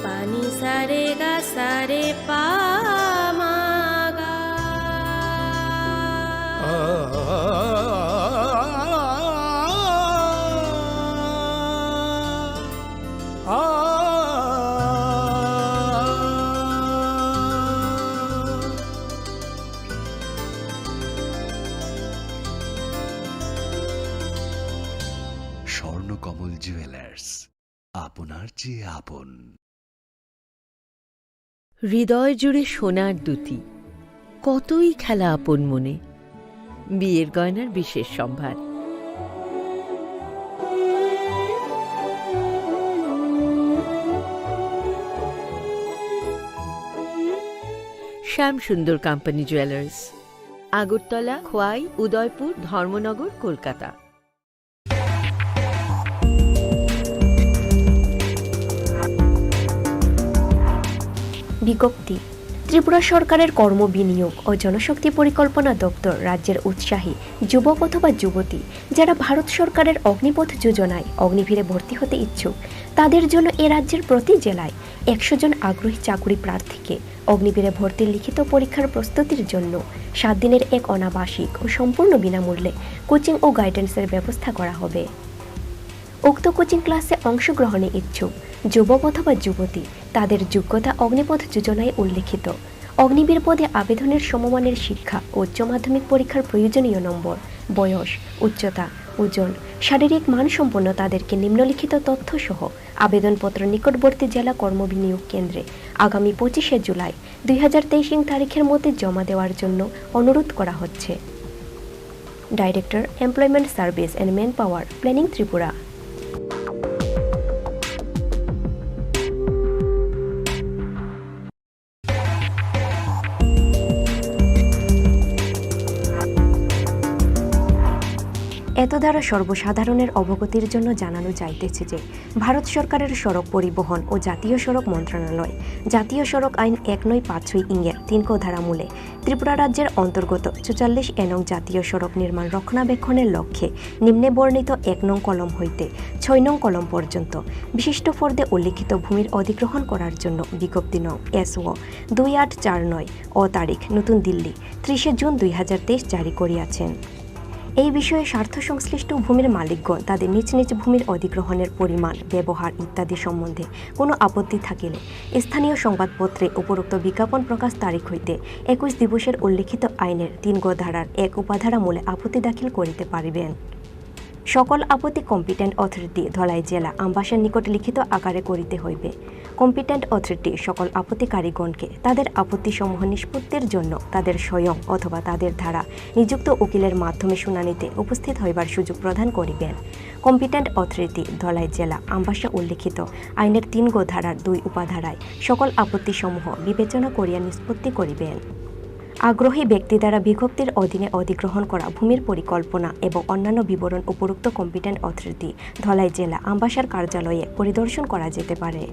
Pani sare ga sare pa ma ga. Swarnakamal jewellers, আপনার চেয়ে আপন। হৃদয় জুড়ে সোনার দ্যুতি, কতই খেলা আপন মনে। বিয়ের গয়নার বিশেষ সম্ভার। শ্যাম সুন্দর কোম্পানি জুয়েলার্স, আগরতলা, খোয়াই, উদয়পুর, ধর্মনগর, কলকাতা। বিজ্ঞপ্তি। ত্রিপুরা সরকারের কর্ম বিনিয়োগ ও জনশক্তি পরিকল্পনা দপ্তর রাজ্যের উৎসাহী যুবক অথবা যুবতী, যারা ভারত সরকারের অগ্নিপথ যোজনায় অগ্নিবীরে ভর্তি হতে ইচ্ছুক, তাদের জন্য এ রাজ্যের প্রতি জেলায় একশো জন আগ্রহী চাকুরি প্রার্থীকে অগ্নিবীরে ভর্তির লিখিত পরীক্ষার প্রস্তুতির জন্য সাত দিনের এক অনাবাসিক ও সম্পূর্ণ বিনামূল্যে কোচিং ও গাইডেন্সের ব্যবস্থা করা হবে। উক্ত কোচিং ক্লাসে অংশগ্রহণে ইচ্ছুক যুবক অথবা যুবতী, তাদের যোগ্যতা অগ্নিপথ যোজনায় উল্লেখিত। অগ্নিবীর পদে আবেদনের সমমানের শিক্ষা ও উচ্চ মাধ্যমিক পরীক্ষার প্রয়োজনীয় নম্বর, বয়স, উচ্চতা, ওজন, শারীরিক মানসম্পন্ন তাদেরকে নিম্নলিখিত তথ্য সহ আবেদনপত্র নিকটবর্তী জেলা কর্মবিনিয়োগ কেন্দ্রে আগামী পঁচিশে জুলাই দুই হাজার তেইশ ইং তারিখের মধ্যে জমা দেওয়ার জন্য অনুরোধ করা হচ্ছে। Director, Employment Service and Manpower, Planning, Tripura. এত দ্বারা সর্বসাধারণের অবগতির জন্য জানানো যাইতেছে যে ভারত সরকারের সড়ক পরিবহন ও জাতীয় সড়ক মন্ত্রণালয় জাতীয় সড়ক আইন এক নয় পাঁচ ছয় ইংয়ের তিন ক ধারা মূলে ত্রিপুরা রাজ্যের অন্তর্গত চুয়াল্লিশ এ নং জাতীয় সড়ক নির্মাণ রক্ষণাবেক্ষণের লক্ষ্যে নিম্নে বর্ণিত এক নং কলম হইতে ছয় নং কলম পর্যন্ত বিশিষ্ট ফর্দে উল্লিখিত ভূমির অধিগ্রহণ করার জন্য বিজ্ঞপ্তি নং এসও দুই আট চার নয় ও তারিখ নতুন দিল্লি, ত্রিশে জুন দুই হাজার তেইশ জারি করিয়াছেন। এই বিষয়ে স্বার্থ সংশ্লিষ্ট ভূমির মালিকগণ তাদের নিজ নিজ ভূমির অধিগ্রহণের পরিমাণ, ব্যবহার ইত্যাদি সম্বন্ধে কোনো আপত্তি থাকিলে স্থানীয় সংবাদপত্রে উপরোক্ত বিজ্ঞাপন প্রকাশ তারিখ হইতে একুশ দিবসের উল্লেখিত আইনের তিন গ ধারার এক উপাধারা মূলে আপত্তি দাখিল করিতে পারিবেন। সকল আপত্তি কম্পিটেন্ট অথরিটি ধলাই জেলা আমবাসার নিকট লিখিত আকারে করিতে হইবে। কম্পিটেন্ট অথরিটি সকল আপত্তিকারীগণকে তাদের আপত্তিসমূহ নিষ্পত্তির জন্য তাদের স্বয়ং অথবা তাদের দ্বারা নিযুক্ত উকিলের মাধ্যমে শুনানিতে উপস্থিত হইবার সুযোগ প্রদান করিবেন। কম্পিটেন্ট অথরিটি ধলাই জেলা আমবাসা উল্লেখিত আইনের তিন গ ধারার দুই উপাধারায় সকল আপত্তিসমূহ বিবেচনা করিয়া নিষ্পত্তি করিবেন। আগ্রহী ব্যক্তি দ্বারা বিজ্ঞপ্তির অধীনে অধিগ্রহণ করা ভূমির পরিকল্পনা এবং অন্যান্য বিবরণ উপরোক্ত কম্পিটেন্ট অথরিটি ধলাই জেলা আমবাসার কার্যালয়ে পরিদর্শন করা যেতে পারে।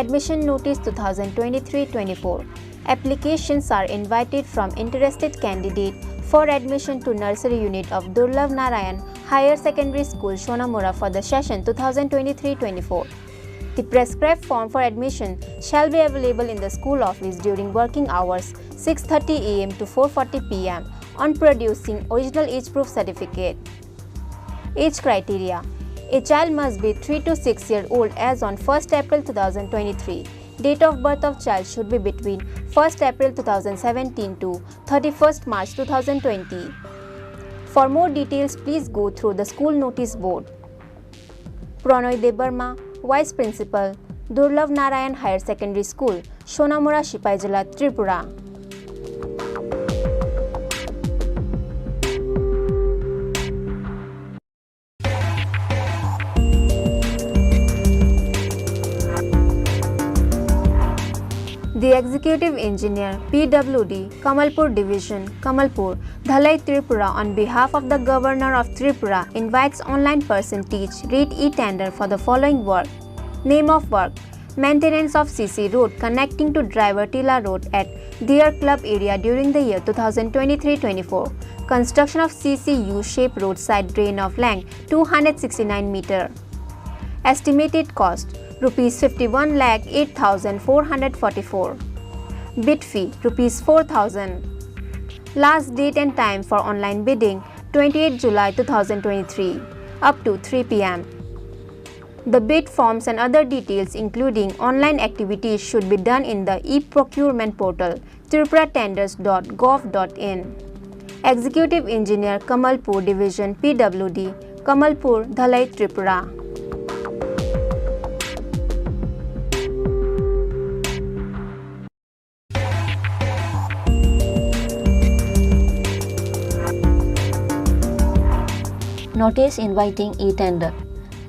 Admission notice two thousand twenty-three twenty-four. Applications are invited from interested candidate for admission to nursery unit of Durlabh Narayan Higher Secondary School, Sonamura for the session two thousand twenty-three twenty-four. The prescribed form for admission shall be available in the school office during working hours six thirty A M to four forty P M on producing original age proof certificate. Age criteria. A child must be three to six year old as on first April two thousand twenty-three. Date of birth of child should be between first April two thousand seventeen to thirty-first March two thousand twenty. For more details, please go through the school notice board. Pronoy Debbarma, Vice Principal, Durlabh Narayan Higher Secondary School, Sonamura, Sipaijala, Tripura. The Executive Engineer, P W D, Kamalpur Division, Kamalpur, Dhalai, Tripura, on behalf of the Governor of Tripura, invites online percentage rate e-tender for the following work. Name of work: maintenance of C C road connecting to Driver Tila Road at Deer Club area during the year two thousand twenty-three twenty-four. Construction of C C U-shaped roadside drain of length two hundred sixty-nine meter. Estimated cost, rupees fifty-one lakh eight thousand four hundred forty-four. Bid fee, rupees four thousand. Last date and time for online bidding, twenty-eighth July two thousand twenty-three, up to three P M. The bid forms and other details, including online activities, should be done in the e-procurement portal, tripura tenders dot gov dot in. Executive Engineer, Kamalpur Division, P W D, Kamalpur, Dhalai, Tripura. Notice inviting e-tender.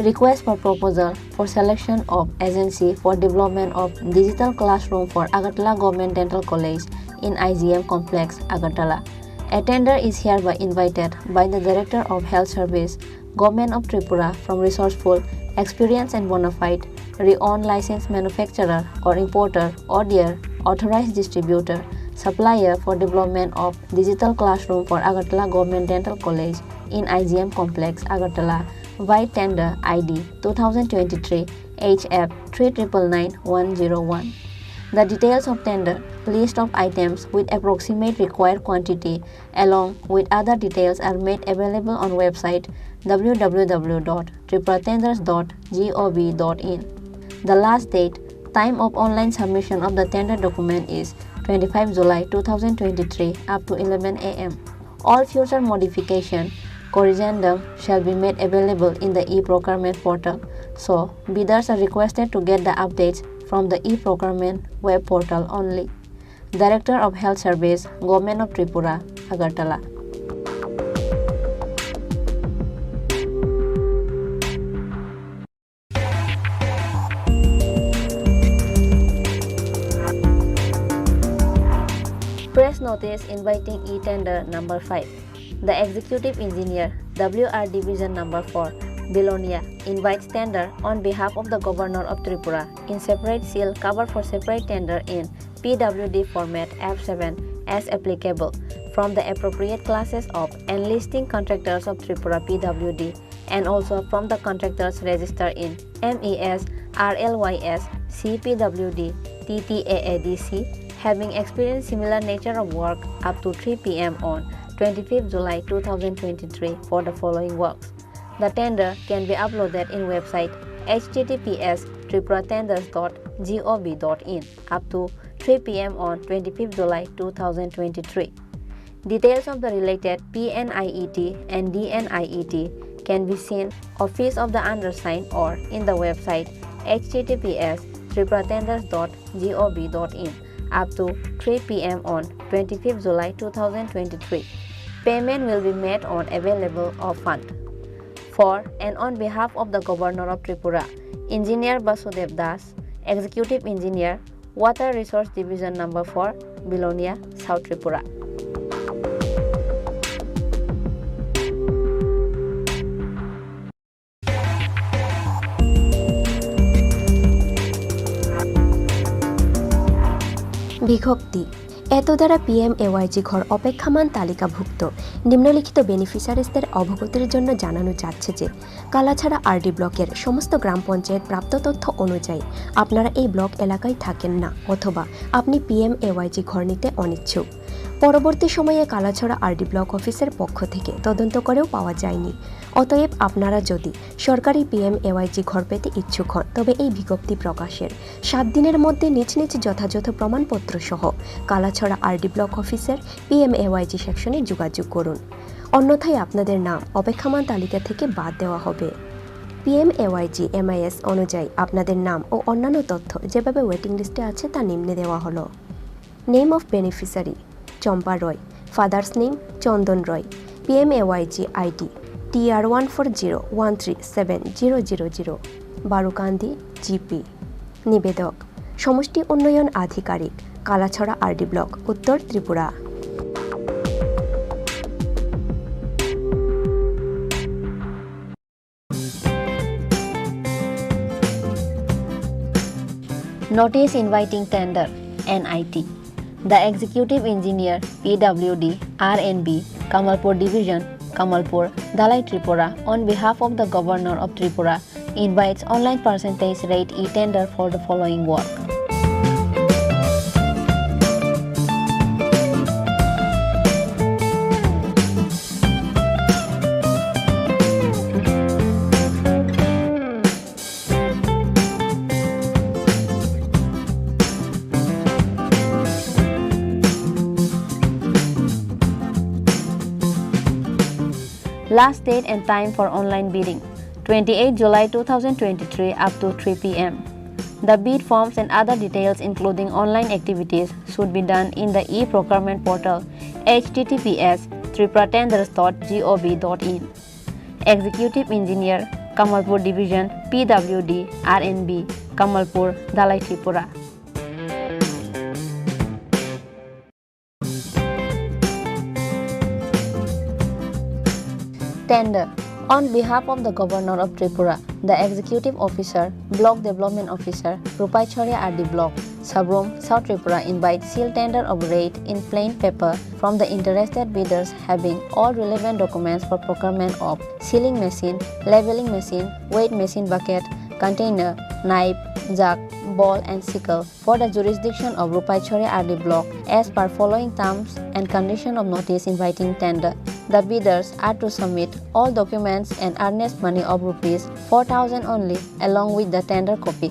Request for proposal for selection of agency for development of digital classroom for Agartala Government Dental College in I G M Complex, Agartala. A tender is hereby invited by the Director of Health Service, Government of Tripura, from resourceful, experienced and bona fide, renowned licensed manufacturer or importer or their authorized distributor, supplier for development of digital classroom for Agartala Government Dental College in I G M Complex, Agartala, by tender I D two thousand twenty-three H F three triple nine one zero one. The details of tender, list of items with approximate required quantity, along with other details, are made available on website w w w dot tripura tenders dot gov dot in. The last date, time of online submission of the tender document is twenty-five July two thousand twenty-three up to eleven A M. All future modification, corrigendum shall be made available in the e-procurement portal, so bidders are requested to get the updates from the e-procurement web portal only. Director of Health Service, Government of Tripura, Agartala. Press notice inviting e-tender number five. The Executive Engineer, W R Division number four, Belonia, invites tender on behalf of the Governor of Tripura in separate seal cover for separate tender in P W D format F seven as applicable. from the appropriate classes of enlisting contractors of Tripura P W D and also from the contractors registered in M E S, R L Y S, C P W D, T T A A D C, having experienced similar nature of work up to three P M on twenty-fifth July two thousand twenty-three for the following works. The tender can be uploaded in website H T T P S tripuratenders dot gov dot in up to three P M on twenty-fifth July two thousand twenty-three. Details of the related P N I E T and D N I E T can be seen Office of the Undersigned or in the website H T T P S tripuratenders dot gov dot in up to three P M on twenty-fifth July two thousand twenty-three. Payment will be made on available of fund. For and on behalf of the Governor of Tripura, Engineer Basudev Das, Executive Engineer, Water Resource Division Number four, Bilonia, South Tripura. বিজ্ঞপ্তি। এত দ্বারা পিএমএওয়াইজি ঘর অপেক্ষমান তালিকাভুক্ত নিম্নলিখিত বেনিফিশিয়ারিজদের অবগতির জন্য জানানো যাচ্ছে যে কালাছাড়া আরডি ব্লকের সমস্ত গ্রাম পঞ্চায়েত প্রাপ্ত তথ্য অনুযায়ী আপনারা এই ব্লক এলাকায় থাকেন না অথবা আপনি পিএমএওয়াইজি ঘর নিতে অনিচ্ছুক। পরবর্তী সময়ে কালাছড়া আরডি ব্লক অফিসের পক্ষ থেকে তদন্ত করেও পাওয়া যায়নি। অতএব আপনারা যদি সরকারি পিএমএওয়াইজি ঘর পেতে ইচ্ছুক হন, তবে এই বিজ্ঞপ্তি প্রকাশের সাত দিনের মধ্যে নিজ নিজ যথাযথ প্রমাণপত্র সহ কালাছড়া আরডি ব্লক অফিসের পিএমএওয়াইজি সেকশনে যোগাযোগ করুন, অন্যথায় আপনাদের নাম অপেক্ষমান তালিকা থেকে বাদ দেওয়া হবে। পিএমএওয়াইজি এমআইএস অনুযায়ী আপনাদের নাম ও অন্যান্য তথ্য যেভাবে ওয়েটিং লিস্টে আছে তা নিম্নে দেওয়া হলো। Name of beneficiary: Chompa Roy. Father's name: Chandan Roy. P M A Y G I D: T R one four zero one three seven zero zero zero. Barukandi, G P. নিবেদক: সমষ্টি উন্নয়ন আধিকারিক, কালাছড়া আরডি ব্লক, উত্তর Tripura. Notice inviting tender, N I T. The Executive Engineer, P W D, R and B, Kamalpur Division, Kamalpur, Dhalai Tripura, on behalf of the Governor of Tripura, invites online percentage rate e-tender for the following work. Last date and time for online bidding: twenty-eighth July two thousand twenty-three up to three P M. The bid forms and other details, including online activities, should be done in the e-procurement portal, H T T P S triple tenders dot gov dot in. Executive Engineer, Kamalpur Division, P W D, R and B, Kamalpur, Dhalai Tripura. Tender. On behalf of the Governor of Tripura, the Executive Officer, Block Development Officer, Rupaishori R D Block, Sabroom, South Tripura, invites sealed tender of rate in plain paper from the interested bidders having all relevant documents for procurement of sealing machine, leveling machine, weight machine bucket, container, knife, jack, ball and sickle for the jurisdiction of Rupaishori R D Block as per following terms and condition of notice inviting tender. The bidders are to submit all documents and earnest money of rupees four thousand only along with the tender copy.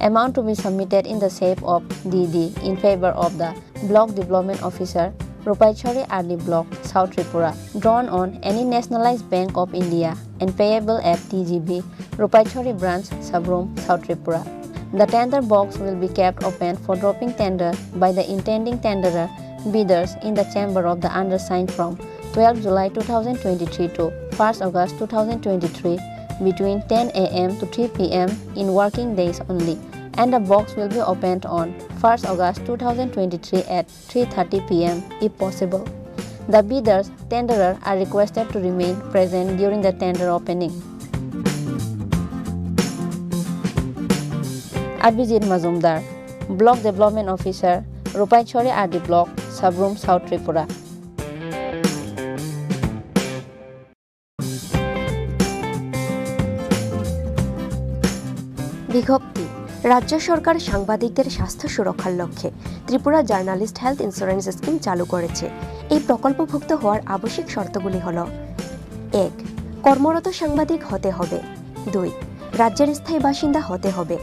Amount to be submitted in the shape of D D in favor of the Block Development Officer, Rupaishori R D Block, South Tripura, drawn on any nationalized Bank of India and payable at T G B, Rupaishori Branch, Sabroom, South Tripura. The tender box will be kept open for dropping tender by the intending tenderer bidders in the chamber of the undersigned from twelfth July two thousand twenty-three to first August two thousand twenty-three between ten A M to three P M in working days only, and the box will be opened on first August two thousand twenty-three at three thirty P M if possible. The bidders, tenderer are requested to remain present during the tender opening. Abhijit Majumdar, Block Development Officer, Rupaishori R D Block, Sabroom, South Tripura. বিজ্ঞপ্তি। রাজ্য সরকার সাংবাদিকদের স্বাস্থ্য সুরক্ষার লক্ষ্যে Tripura journalist health insurance scheme চালু করেছে। এই প্রকল্পভুক্ত হওয়ার আবশ্যিক শর্তগুলি হল: এক, কর্মরত সাংবাদিক হতে হবে। দুই, রাজ্যের স্থায়ী বাসিন্দা হতে হবে।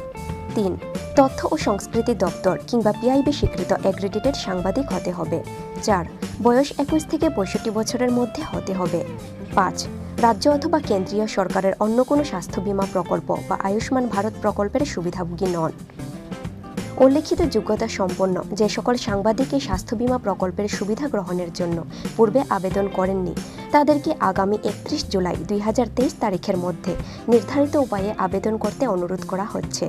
তিন, তথ্য ও সংস্কৃতি দপ্তর কিংবা পিআইবি স্বীকৃত অ্যাক্রিডিটেড সাংবাদিক হতে হবে। চার, বয়স একুশ থেকে পঁয়ষট্টি বছরের মধ্যে হতে হবে। পাঁচ, রাজ্য অথবা কেন্দ্রীয় সরকারের অন্য কোনো স্বাস্থ্য বীমা প্রকল্প বা আয়ুষ্মান ভারত প্রকল্পের সুবিধাভোগী নন। উল্লেখিত যোগ্যতা সম্পন্ন যে সকল সাংবাদিক এই স্বাস্থ্য বীমা প্রকল্পের সুবিধা গ্রহণের জন্য পূর্বে আবেদন করেননি, তাদেরকে আগামী একত্রিশ জুলাই দুই হাজার তেইশ তারিখের মধ্যে নির্ধারিত উপায়ে আবেদন করতে অনুরোধ করা হচ্ছে।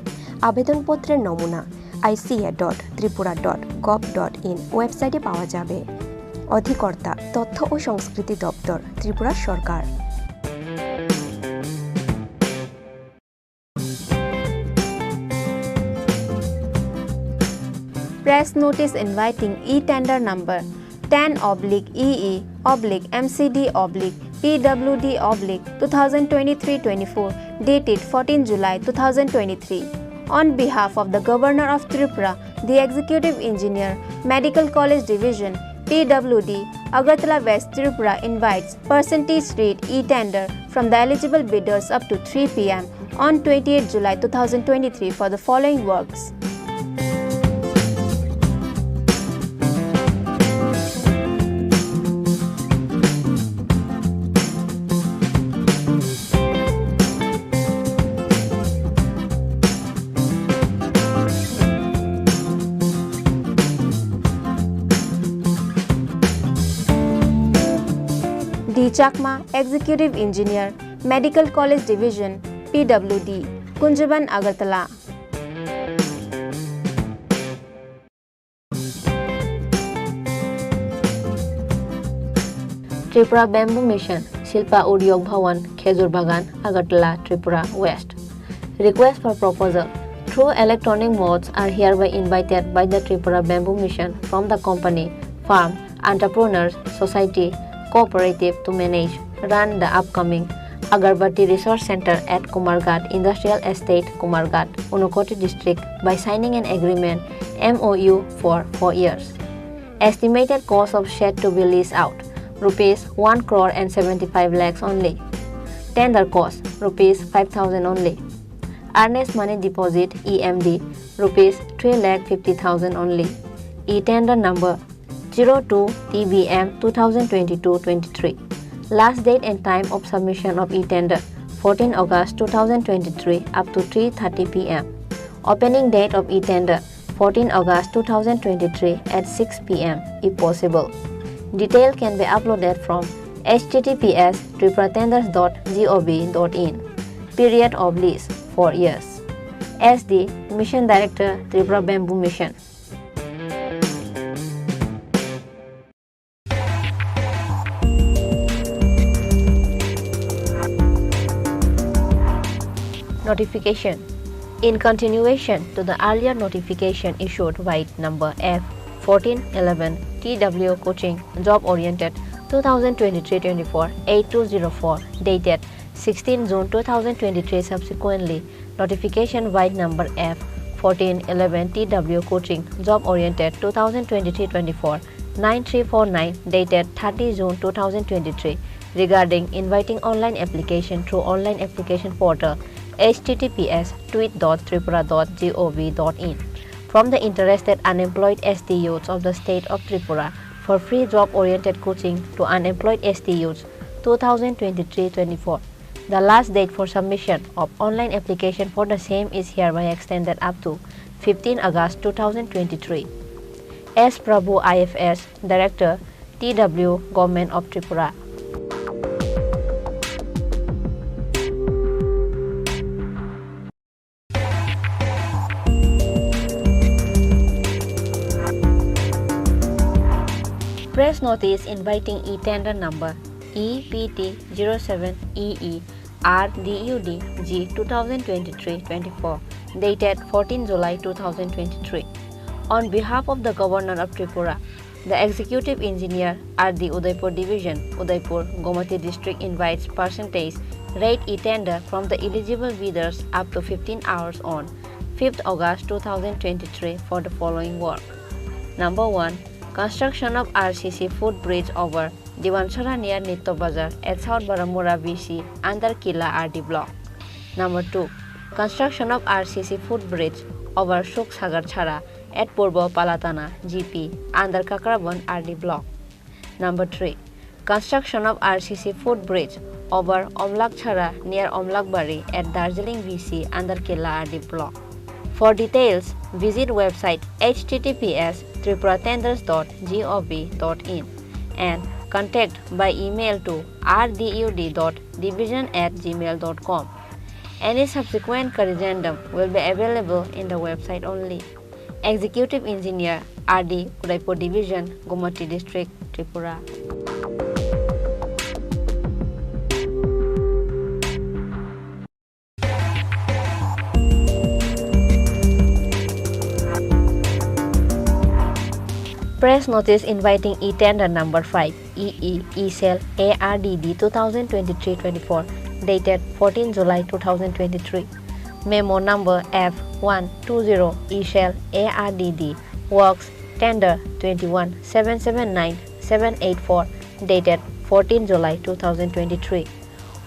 আবেদনপত্রের নমুনা আইসিএ ডট Tripura dot gov dot in ওয়েবসাইটে পাওয়া যাবে। অধিকর্তা, তথ্য ও সংস্কৃতি দপ্তর, ত্রিপুরা সরকার। Press notice inviting e-tender number ten oblique E E oblique M C D oblique P W D oblique two thousand twenty-three twenty-four, dated fourteen July two thousand twenty-three. On behalf of the Governor of Tripura, the Executive Engineer, Medical College Division, P W D, Agartala West Tripura invites percentage rate e-tender from the eligible bidders up to three P M on twenty-eighth July two thousand twenty-three for the following works. D Chakma, Executive Engineer, Medical College Division, P W D, Kunjaban, Agartala. Tripura Bamboo Mission, Shilpa Udyog Bhawan, Khejur Bagan, Agartala, Tripura West. Request for proposal. Through electronic modes are hereby invited by the Tripura Bamboo Mission from the company, firm, entrepreneurs, society, cooperative to manage, run the upcoming Agarbatti Resource Center at Kumarghat Industrial Estate, Kumarghat, Unakoti District by signing an agreement, M O U, for four years. Estimated cost of shed to be leased out, rupees one crore and seventy-five lakhs only. Tender cost, rupees five thousand only. Earnest money deposit, E M D, rupees three lakh fifty thousand only. E-tender number zero two T B M two thousand twenty-two twenty-three. Last date and time of submission of e-tender, fourteen August two thousand twenty-three up to three thirty P M. Opening date of e-tender, fourteen August two thousand twenty-three at six P M if possible. Detail can be uploaded from H T T P S tripura tenders dot gov dot in. Period of lease, four years. S D, Mission Director, Tripura Bamboo Mission. Notification. In continuation to the earlier notification issued by number F fourteen eleven T W Coaching Job Oriented two thousand twenty-three twenty-four eight two zero four, dated sixteen June two thousand twenty-three, subsequently notification by number F fourteen eleven T W Coaching Job Oriented two thousand twenty-three twenty-four nine three four nine, dated thirty June two thousand twenty-three, regarding inviting online application through online application portal H T T P S tweet dot tripura dot gov dot in from the interested unemployed S T youths of the state of Tripura for free job-oriented coaching to unemployed S T youths two thousand twenty-three twenty-four. The last date for submission of online application for the same is hereby extended up to fifteen August two thousand twenty-three. S Prabhu, I F S, Director, T W, Government of Tripura. Press notice inviting e-tender number E P T zero seven E E R D U D G two thousand twenty-three twenty-four, dated fourteen July two thousand twenty-three. On behalf of the Governor of Tripura, The Executive Engineer, R D Udaipur Division, Udaipur, Gomati District invites percentage rate e-tender from the eligible bidders up to fifteen hours on fifth August two thousand twenty-three for the following work. Number one, construction of R C C footbridge over Diwanchara near Nitto Bazar at South Baramura V C under Killa R D block. Number two, construction of R C C footbridge over Suksagar Chhara at Purbo Palatana G P under Kakrabon R D block. Number three, construction of R C C footbridge over Omlak Chhara near Omlakbari at Darjeeling V C under Killa R D block. For details, visit website H T T P S tripura tenders dot gov dot in and contact by email to R D U D dot division at gmail dot com. Any subsequent corrigendum will be available in the website only. Executive Engineer, R D, Udaipur Division, Gomati District, Tripura. Press notice inviting e-tender number five, E E, E-Cell, A R D D two thousand twenty-three twenty-four, dated fourteen July two thousand twenty-three. Memo number F one two zero, E-Cell, A R D D, works tender twenty-one seven seven nine seven eight four, dated fourteen July two thousand twenty-three.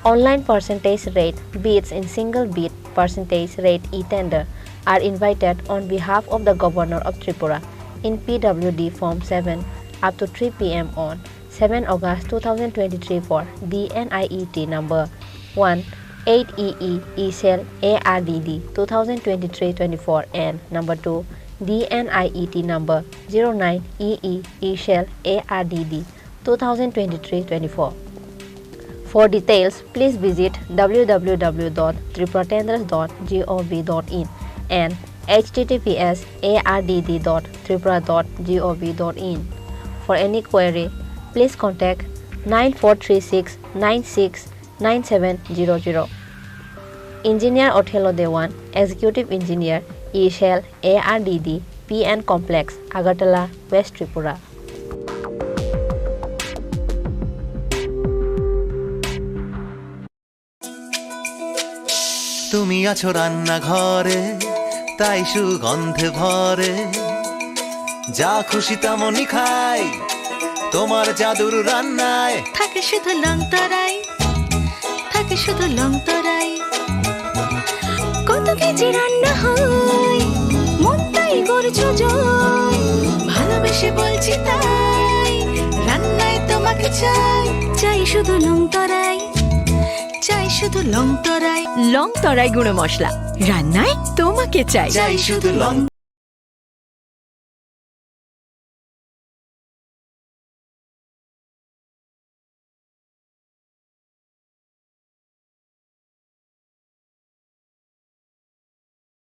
Online percentage rate bids in single bid percentage rate e-tender are invited on behalf of the Governor of Tripura in P W D Form seven up to three P M on seven August two thousand twenty-three for D N I E T number one eight E E, E-Cell, A R D D two thousand twenty-three twenty-four and number two D N I E T number zero nine E E, E-Cell, A R D D two thousand twenty-three twenty-four. For details, please visit W W W dot tripura tenders dot gov dot in and H T T P S A R D D dot tripura dot gov dot in. For any query, please contact nine four three six nine six nine seven zero zero. Engineer Othelo Dewan, Executive Engineer, E-Cell, A R D D, P N Complex, Agartala, West Tripura. তুমি আছো রান্নাঘরে, তাই সুগন্ধে ভরে। যা খুশি তেমনই খাই, তোমার জাদুর রান্নায়। থাকে শুধু লং তরাই, থাকে শুধু লং তরাই। কত কেজি রান্না হয়, মনটাই করছো জয়। ভালোবেসে বলছি তাই, রান্নায় তোমাকে চাই। চাই শুধু লং তরাই, চাই শুধু লং তরাই। লং তরাই গুঁড়ো মশলা, রান্নায় তোমাকে চাই। চাই শুধু লং